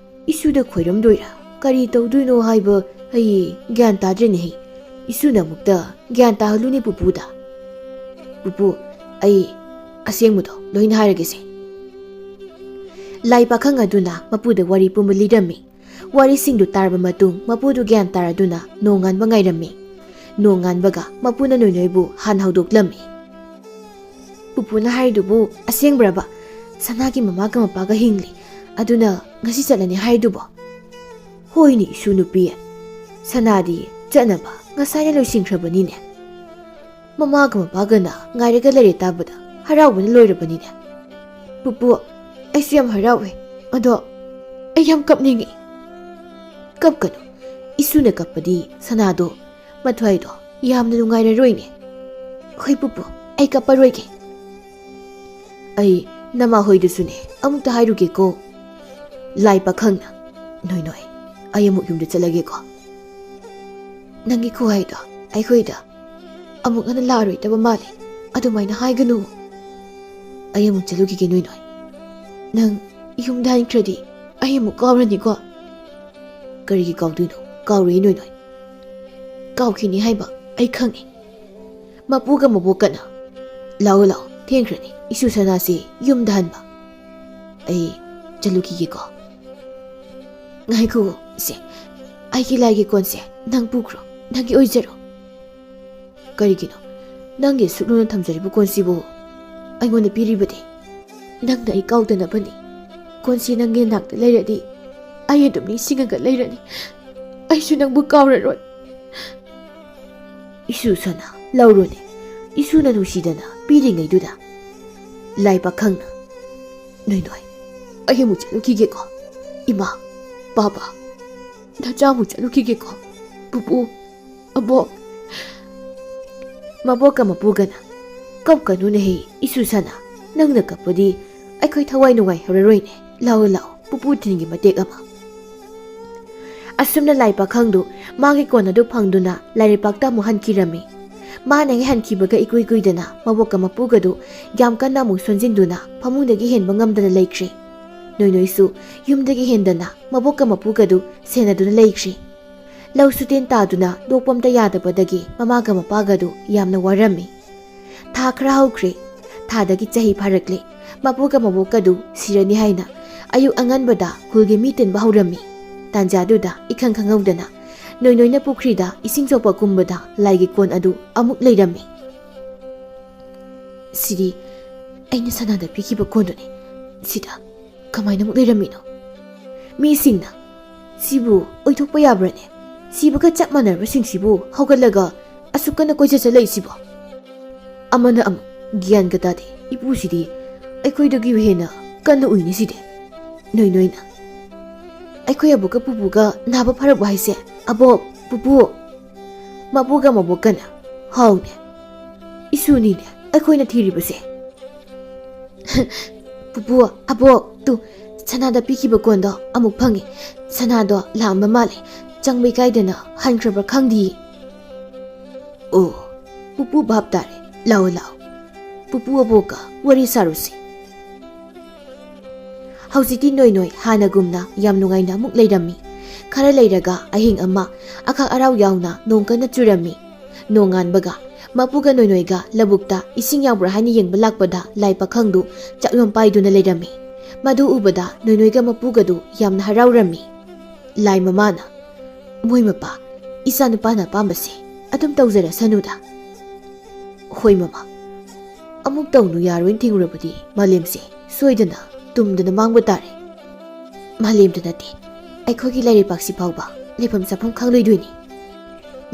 ꯏꯁꯨꯗ ꯈꯣꯏꯔꯝꯗꯣꯏꯔꯥ? ꯀꯔꯤ ꯇꯧꯗꯣꯏꯅꯣ ꯍꯥꯏꯕ ꯑꯩ ꯒ꯭ꯌꯥꯟ ꯇꯥꯗ꯭ꯔꯦꯅꯦꯍꯦ꯫ ꯏꯁꯨꯅ ꯑꯃꯨꯛꯇ ꯒ꯭ꯌꯥꯟ ꯇꯥꯍꯜꯂꯨꯅꯦ ꯄꯨꯄꯨꯗ꯫ ꯄꯨꯄꯨ, ꯑꯩ ꯑꯁꯦꯡꯕꯗꯣ ꯂꯣꯏꯅ ꯍꯥꯏꯔꯒꯦꯁꯦ꯫ ꯂꯥꯏ ꯄꯥꯈꯪ ꯑꯗꯨꯅ ꯃꯄꯨꯗ ꯋꯥꯔꯤ ꯄꯨꯝꯕ ꯂꯤꯔꯝꯃꯤ꯫ ꯋꯥꯔꯤꯁꯤꯡꯗꯨ ꯇꯥꯔꯕ ꯃꯇꯨꯡ ꯃꯄꯨꯗꯨ ꯒ꯭ꯌꯥꯟ ꯇꯥꯔꯗꯨꯅ ꯅꯣꯡꯉꯥꯟꯕ ꯉꯥꯏꯔꯝꯃꯤ꯫ ꯅꯣꯡꯉꯥꯟꯕꯒ ꯃꯄꯨꯅ ꯅꯣꯏꯅꯣꯏꯕꯨ ꯍꯥꯟꯅ ꯍꯧꯗꯣꯛꯂꯝꯃꯤ꯫ "ꯄꯨꯄꯨꯅ ꯍꯥꯏꯔꯤꯗꯨꯕꯨ ꯑꯁꯦꯡꯕ꯭ꯔꯕ? ꯁꯅꯥꯒꯤ ꯃꯃꯥꯒ ꯃꯄꯥꯒ ꯍꯤꯡꯂꯤ, ꯑꯗꯨꯅ ꯉꯁꯤ ꯆꯠꯂꯅꯤ ꯍꯥꯏꯔꯤꯗꯨꯕꯣ?" "ꯍꯣꯏꯅꯦ, ꯏꯁꯨ ꯅꯨꯄꯤ꯫ ꯁꯅꯥꯗꯤ ꯆꯠꯅꯕ ꯉꯁꯥꯏꯅ ꯂꯣꯏꯁꯤꯟꯈ꯭ꯔꯕꯅꯤꯅꯦ꯫ ꯃꯃꯥꯒ ꯃꯄꯥꯒꯅ ꯉꯥꯏꯔꯒ ꯂꯩꯔꯦ ꯇꯥꯕꯗ ꯍꯔꯥꯎꯕꯅ ꯂꯣꯏꯔꯕꯅꯤꯅꯦ꯫ ꯄꯨꯄꯨ, ꯑꯩꯁꯨ ꯌꯥꯝ ꯍꯔꯥꯎꯋꯦ꯫ ꯑꯗꯣ ꯑꯩ ꯌꯥꯝ ꯀꯞꯅꯤꯡꯉꯤ꯫" "ꯀꯞꯀꯅꯨ꯫ ꯏꯁꯨꯅ ꯀꯞꯄꯗꯤ ꯁꯅꯥꯗꯣ ꯃꯊ꯭ꯋꯥꯏꯗꯣ ꯌꯥꯝꯅ ꯅꯨꯡꯉꯥꯏꯔꯔꯣꯏꯅꯦ꯫" "ꯍꯣꯏ ꯄꯨꯄꯨ, ꯑꯩ ꯀꯞꯄꯔꯣꯏꯒꯦ꯫" "ꯑꯩ ꯅꯃꯥ ꯍꯣꯏꯗꯨꯁꯨꯅꯦ ꯑꯃꯨꯛꯇ ꯍꯥꯏꯔꯨꯒꯦꯀꯣ꯫" ꯂꯥꯏ ꯄꯥꯈꯪꯅ, "ꯅꯣꯏ ꯅꯣꯏ, ꯑꯩ ꯑꯃꯨꯛ ꯌꯨꯝꯗ ꯆꯠꯂꯒꯦꯀꯣ꯫ ꯅꯪꯒꯤ ꯈꯨꯍꯥꯏꯗꯣ ꯑꯩꯈꯣꯏꯗ ꯑꯃꯨꯛ ꯍꯟꯅ ꯂꯥꯛꯑꯔꯣꯏꯗꯕ ꯃꯥꯜꯂꯦ꯫ ꯑꯗꯨꯃꯥꯏꯅ ꯍꯥꯏꯒꯅꯨ꯫" "ꯑꯩ ꯑꯃꯨꯛ ꯆꯠꯂꯨꯈꯤꯒꯦ ꯅꯣꯏ ꯅꯣꯏ꯫ ꯅꯪ ꯌꯨꯝꯗ ꯍꯟꯈ꯭ꯔꯗꯤ ꯑꯩ ꯑꯃꯨꯛ ꯀꯥꯎꯔꯅꯤꯀꯣ꯫" "ꯀꯔꯤꯒꯤ ꯀꯥꯎꯗꯣꯏꯅꯣ? ꯀꯥꯎꯔꯣꯏ ꯅꯣꯏ ꯅꯣꯏ꯫ ꯀꯥꯎꯈꯤꯅꯤ ꯍꯥꯏꯕ ꯑꯩ ꯈꯪꯉꯤ꯫" ꯃꯄꯨꯒ ꯃꯕꯣꯛꯀꯅ, "ꯂꯥꯛꯑꯣ ꯂꯥꯛꯑꯣ, ꯊꯦꯡꯈ꯭ꯔꯅꯤ꯫ ꯏꯁꯨ ꯁꯅꯥꯁꯦ ꯌꯨꯝꯗ ꯍꯟꯕ꯫ ꯑꯩ ꯆꯠꯂꯨꯈꯤꯒꯦꯀꯣ꯫" "ꯉꯥꯏꯈꯣ, ꯁꯦ, ꯑꯩꯒꯤ ꯂꯥꯏꯒꯤ ꯀꯣꯟꯁꯦ ꯅꯪ ꯄꯨꯈ꯭ꯔꯣ, ꯅꯪꯒꯤ ꯑꯣꯏꯖꯔꯣ꯫" "ꯀꯔꯤꯒꯤꯅꯣ ꯅꯪꯒꯤ ꯑꯁꯨꯛ ꯂꯨꯅ ꯊꯝꯖꯔꯤꯕ ꯀꯣꯟꯁꯤꯕꯨ ꯑꯩꯉꯣꯟꯗ ꯄꯤꯔꯤꯕꯗꯤ?" "ꯅꯪꯅ ꯑꯩ ꯀꯥꯎꯗꯅꯕꯅꯤ꯫ ꯀꯣꯟꯁꯤ ꯅꯪꯒꯤ ꯅꯥꯛꯇ ꯂꯩꯔꯗꯤ ꯑꯩ ꯑꯗꯨꯝ ꯅꯤꯡꯁꯤꯡꯉꯒ ꯂꯩꯔꯅꯤ꯫ ꯑꯩꯁꯨ ꯅꯪꯕꯨ ꯀꯥꯎꯔꯔꯣꯏ꯫" "ꯏꯁꯨ ꯁꯅꯥ, ꯂꯧꯔꯣꯅꯦ꯫" ꯏꯁꯨꯅ ꯅꯨꯡꯁꯤꯗꯅ ꯄꯤꯔꯤꯉꯩꯗꯨꯗ ꯂꯥꯏ ꯄꯥꯈꯪꯅ, "ꯅꯣꯏ ꯅꯣꯏ, ꯑꯩ ꯑꯃꯨꯛ ꯆꯠꯂꯨꯈꯤꯒꯦꯀꯣ꯫ ꯏꯃꯥ, ꯄꯥꯕ, ꯅꯆꯥ ꯑꯃꯨꯛ ꯆꯠꯂꯨꯈꯤꯒꯦꯀꯣ꯫ ꯄꯨꯄꯨ, ꯑꯕꯣꯛ꯫" ꯃꯕꯣꯛꯀ ꯃꯄꯨꯒꯅ, "ꯀꯞꯀꯅꯨꯅꯦꯍꯦ, ꯏꯁꯨ ꯁꯅꯥ꯫ ꯅꯪꯅ ꯀꯞꯄꯗꯤ ꯑꯩꯈꯣꯏ ꯊꯋꯥꯏ ꯅꯨꯡꯉꯥꯏꯍꯧꯔꯔꯣꯏꯅꯦ꯫ ꯂꯥꯛꯑꯣ ꯂꯥꯛꯑꯣ, ꯄꯨꯄꯨ ꯊꯤꯟꯒꯤ ꯃꯇꯦꯛ ꯑꯃ꯫" ꯑꯁꯨꯝꯅ ꯂꯥꯏ ꯄꯥꯈꯪꯗꯨ ꯃꯥꯒꯤ ꯀꯣꯟ ꯑꯗꯨ ꯐꯪꯗꯨꯅ ꯂꯥꯏꯔꯩꯄꯥꯛꯇ ꯑꯃꯨꯛ ꯍꯟꯈꯤꯔꯝꯃꯤ꯫ ꯃꯥꯅ ꯍꯦꯛ ꯍꯟꯈꯤꯕꯒ ꯏꯀꯨꯏ ꯀꯨꯏꯗꯅ ꯃꯕꯣꯛꯀ ꯃꯄꯨꯒꯗꯨ ꯌꯥꯝ ꯀꯟꯅ ꯑꯃꯨꯛ ꯁꯣꯟꯖꯤꯟꯗꯨꯅ ꯐꯃꯨꯡꯗꯒꯤ ꯍꯦꯟꯕ ꯉꯝꯗꯅ ꯂꯩꯈ꯭ꯔꯦ꯫ ꯅꯣꯏꯅꯣꯏꯁꯨ ꯌꯨꯝꯗꯒꯤ ꯍꯦꯟꯗꯅ ꯃꯕꯣꯛꯀ ꯃꯄꯨꯒꯗꯨ ꯁꯦꯟꯅꯗꯨꯅ ꯂꯩꯈ꯭ꯔꯦ꯫ ꯂꯧ ꯁꯨꯇꯦꯟ ꯇꯥꯗꯨꯅ ꯂꯣꯛꯄ ꯑꯝꯇ ꯌꯥꯗꯕꯗꯒꯤ ꯃꯃꯥꯒ ꯃꯄꯥꯒꯗꯨ ꯌꯥꯝꯅ ꯋꯥꯔꯝꯃꯤ꯫ ꯊꯥ ꯈꯔ ꯍꯧꯈ꯭ꯔꯦ꯫ ꯊꯥꯗꯒꯤ ꯆꯍꯤ ꯐꯥꯔꯛꯂꯦ꯫ ꯃꯄꯨꯒ ꯃꯕꯣꯛꯀꯗꯨ ꯁꯤꯔꯅꯤ ꯍꯥꯏꯅ ꯑꯌꯨꯛ ꯑꯉꯟꯕꯗ ꯈꯨꯜꯒꯤ ꯃꯤ ꯇꯤꯟꯕ ꯍꯧꯔꯝꯃꯤ꯫ ꯇꯥꯟꯖꯥꯗꯨꯗ ꯏꯈꯪ ꯈꯪꯍꯧꯗꯅ ꯅꯣꯏꯅꯣꯏꯅ ꯄꯨꯈ꯭ꯔꯤꯗ ꯏꯁꯤꯡ ꯁꯣꯛꯄ ꯀꯨꯝꯕꯗ ꯂꯥꯏꯒꯤ ꯀꯣꯟ ꯑꯗꯨ ꯑꯃꯨꯛ ꯂꯩꯔꯝꯃꯤ꯫ "ꯁꯤꯗꯤ ꯑꯩꯅ ꯁꯅꯥꯗ ꯄꯤꯈꯤꯕ ꯀꯣꯟꯗꯨꯅꯤ꯫ ꯁꯤꯗ ꯀꯃꯥꯏꯅ ꯑꯃꯨꯛ ꯂꯩꯔꯝꯃꯤꯅꯣ?" ꯃꯤꯁꯤꯡꯅ, "ꯁꯤꯕꯨ ꯑꯣꯏꯊꯣꯛꯄ ꯌꯥꯕ꯭ꯔꯅꯦ? ꯁꯤꯕꯒ ꯆꯞ ꯃꯥꯟꯅꯔꯕꯁꯤꯡꯁꯤꯕꯨ ꯍꯧꯒꯠꯂꯒ ꯑꯁꯨꯛ ꯀꯟꯅ ꯀꯣꯏꯆꯠ ꯆꯠꯂꯛꯏꯁꯤꯕꯣ?" ꯑꯃꯅ ꯑꯃꯨꯛ, "ꯒ꯭ꯌꯥꯟꯒ ꯇꯥꯗꯦ꯫ ꯏꯄꯨꯁꯤꯗꯤ ꯑꯩꯈꯣꯏꯗꯒꯤ ꯍꯦꯟꯅ ꯀꯟꯅ ꯎꯏꯅꯦ ꯁꯤꯗꯤ꯫" ꯅꯣꯏꯅꯣꯏꯅ, "ꯑꯩꯈꯣꯏ ꯑꯕꯣꯛꯀ ꯄꯨꯄꯨꯒ ꯅꯥꯕ ꯐꯔꯛꯄ ꯍꯥꯏꯁꯦ? ꯑꯕꯣꯛ, ꯄꯨꯄꯨ!" ꯃꯄꯨꯒ ꯃꯕꯣꯛꯀꯅ, "ꯍꯥꯎꯅꯦ, ꯏꯁꯨꯅꯤꯅꯦ ꯑꯩꯈꯣꯏꯅ ꯊꯤꯔꯤꯕꯁꯦ꯫" "ꯄꯨꯄꯨ, ꯑꯕꯣꯛ, ꯇꯨ, ꯁꯅꯥꯗ ꯄꯤꯈꯤꯕ ꯀꯣꯟꯗꯣ ꯑꯃꯨꯛ ꯐꯪꯉꯦ꯫ ꯁꯅꯥꯗꯣ ꯂꯥꯛꯑꯝꯕ ꯃꯥꯜꯂꯦ꯫ ꯆꯪꯕ ꯏꯀꯥꯏꯗꯅ ꯍꯟꯈ꯭ꯔꯕ꯭ꯔꯥ ꯈꯪꯗꯤꯌꯦ꯫" "ꯑꯣ, ꯄꯨꯄꯨ ꯚꯥꯞ ꯇꯥꯔꯦ꯫ ꯂꯥꯛꯑꯣ, ꯂꯥꯛꯑꯣ꯫ ꯄꯨꯄꯨ ꯑꯕꯣꯛꯀ ꯋꯥꯔꯤ ꯁꯥꯔꯨꯁꯤ꯫" ꯍꯧꯖꯤꯛꯇꯤ ꯅꯣꯏ ꯅꯣꯏ ꯍꯥꯟꯅꯒꯨꯝꯅ ꯌꯥꯝ ꯅꯨꯡꯉꯥꯏꯅ ꯑꯃꯨꯛ ꯂꯩꯔꯝꯃꯤ꯫ ꯈꯔ ꯂꯩꯔꯒ ꯑꯍꯤꯡ ꯑꯃ ꯑꯈꯥꯛ ꯑꯔꯥꯎ ꯌꯥꯎꯅ ꯅꯣꯡ ꯀꯟꯅ ꯆꯨꯔꯝꯃꯤ꯫ ꯅꯣꯡꯉꯥꯟꯕꯒ ꯃꯄꯨꯒ ꯅꯣꯏꯅꯣꯏꯒ ꯂꯧꯕꯨꯛꯇ ꯏꯁꯤꯡ ꯌꯥꯎꯕ꯭ꯔꯥ ꯍꯥꯏꯅ ꯌꯦꯡꯕ ꯂꯥꯛꯄꯗ ꯂꯥꯏ ꯄꯥꯈꯪꯗꯨ ꯆꯥꯛꯌꯣꯝ ꯄꯥꯏꯗꯨꯅ ꯂꯩꯔꯝꯃꯤ꯫ ꯃꯗꯨ ꯎꯕꯗ ꯅꯣꯏꯅꯣꯏꯒ ꯃꯄꯨꯒꯗꯨ ꯌꯥꯝꯅ ꯍꯔꯥꯎꯔꯝꯃꯤ꯫ ꯂꯥꯏ ꯃꯃꯥꯅ, "ꯃꯣꯏ ꯃꯄꯥ, ꯏꯆꯥ ꯅꯨꯄꯥꯅ ꯑꯄꯥꯝꯕꯁꯦ ꯑꯗꯨꯝ ꯇꯧꯖꯔꯁꯅꯨꯗ꯫" "ꯍꯣꯏ ꯃꯃꯥ, ꯑꯃꯨꯛ ꯇꯧꯅꯨ ꯌꯥꯔꯣꯏꯅ ꯊꯤꯡꯉꯨꯔꯕꯗꯤ ꯃꯥꯂꯦꯝꯁꯦ ꯁꯣꯏꯗꯅ ꯇꯨꯝꯗꯅ ꯃꯥꯡꯕ ꯇꯥꯔꯦ꯫ ꯃꯥꯂꯦꯝꯗ ꯅꯠꯇꯦ, ꯑꯩꯈꯣꯏꯒꯤ ꯂꯥꯏꯔꯩꯄꯥꯛꯁꯤ ꯐꯥꯎꯕ ꯂꯩꯐꯝ ꯆꯥꯐꯝ ꯈꯪꯂꯣꯏꯗꯣꯏꯅꯤ꯫"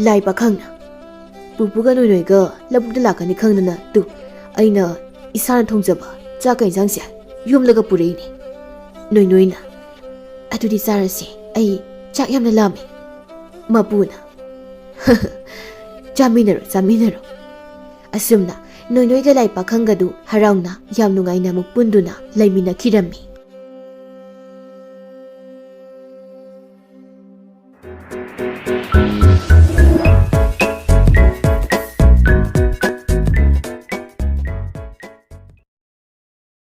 ꯂꯥꯏ ꯄꯥꯈꯪꯅ, "ꯄꯨꯄꯨꯒ ꯅꯣꯏꯅꯣꯏꯒ ꯂꯧꯕꯨꯛꯇ ꯂꯥꯛꯀꯅꯤ ꯈꯪꯗꯅ ꯇꯨ, ꯑꯩꯅ ꯏꯁꯥꯅ ꯊꯣꯡꯖꯕ ꯆꯥꯛꯀ ꯏꯟꯁꯥꯡꯁꯦ ꯌꯣꯝꯂꯒ ꯄꯨꯔꯛꯏꯅꯦ꯫" ꯅꯣꯏꯅꯣꯏꯅ, "ꯑꯗꯨꯗꯤ ꯆꯥꯔꯁꯦ, ꯑꯩ ꯆꯥꯛ ꯌꯥꯝꯅ ꯂꯥꯝꯃꯦ꯫" ꯃꯄꯨꯅ, "ꯆꯥꯃꯤꯟꯅꯔꯣ, ꯆꯥꯃꯤꯟꯅꯔꯣ꯫" ꯑꯁꯨꯝꯅ ꯅꯣꯏꯅꯣꯏꯒ ꯂꯥꯏ ꯄꯥꯈꯪꯒꯗꯨ ꯍꯔꯥꯎꯅ ꯌꯥꯝ ꯅꯨꯡꯉꯥꯏꯅ ꯑꯃꯨꯛ ꯄꯨꯟꯗꯨꯅ ꯂꯩꯃꯤꯟꯅꯈꯤꯔꯝꯃꯤ꯫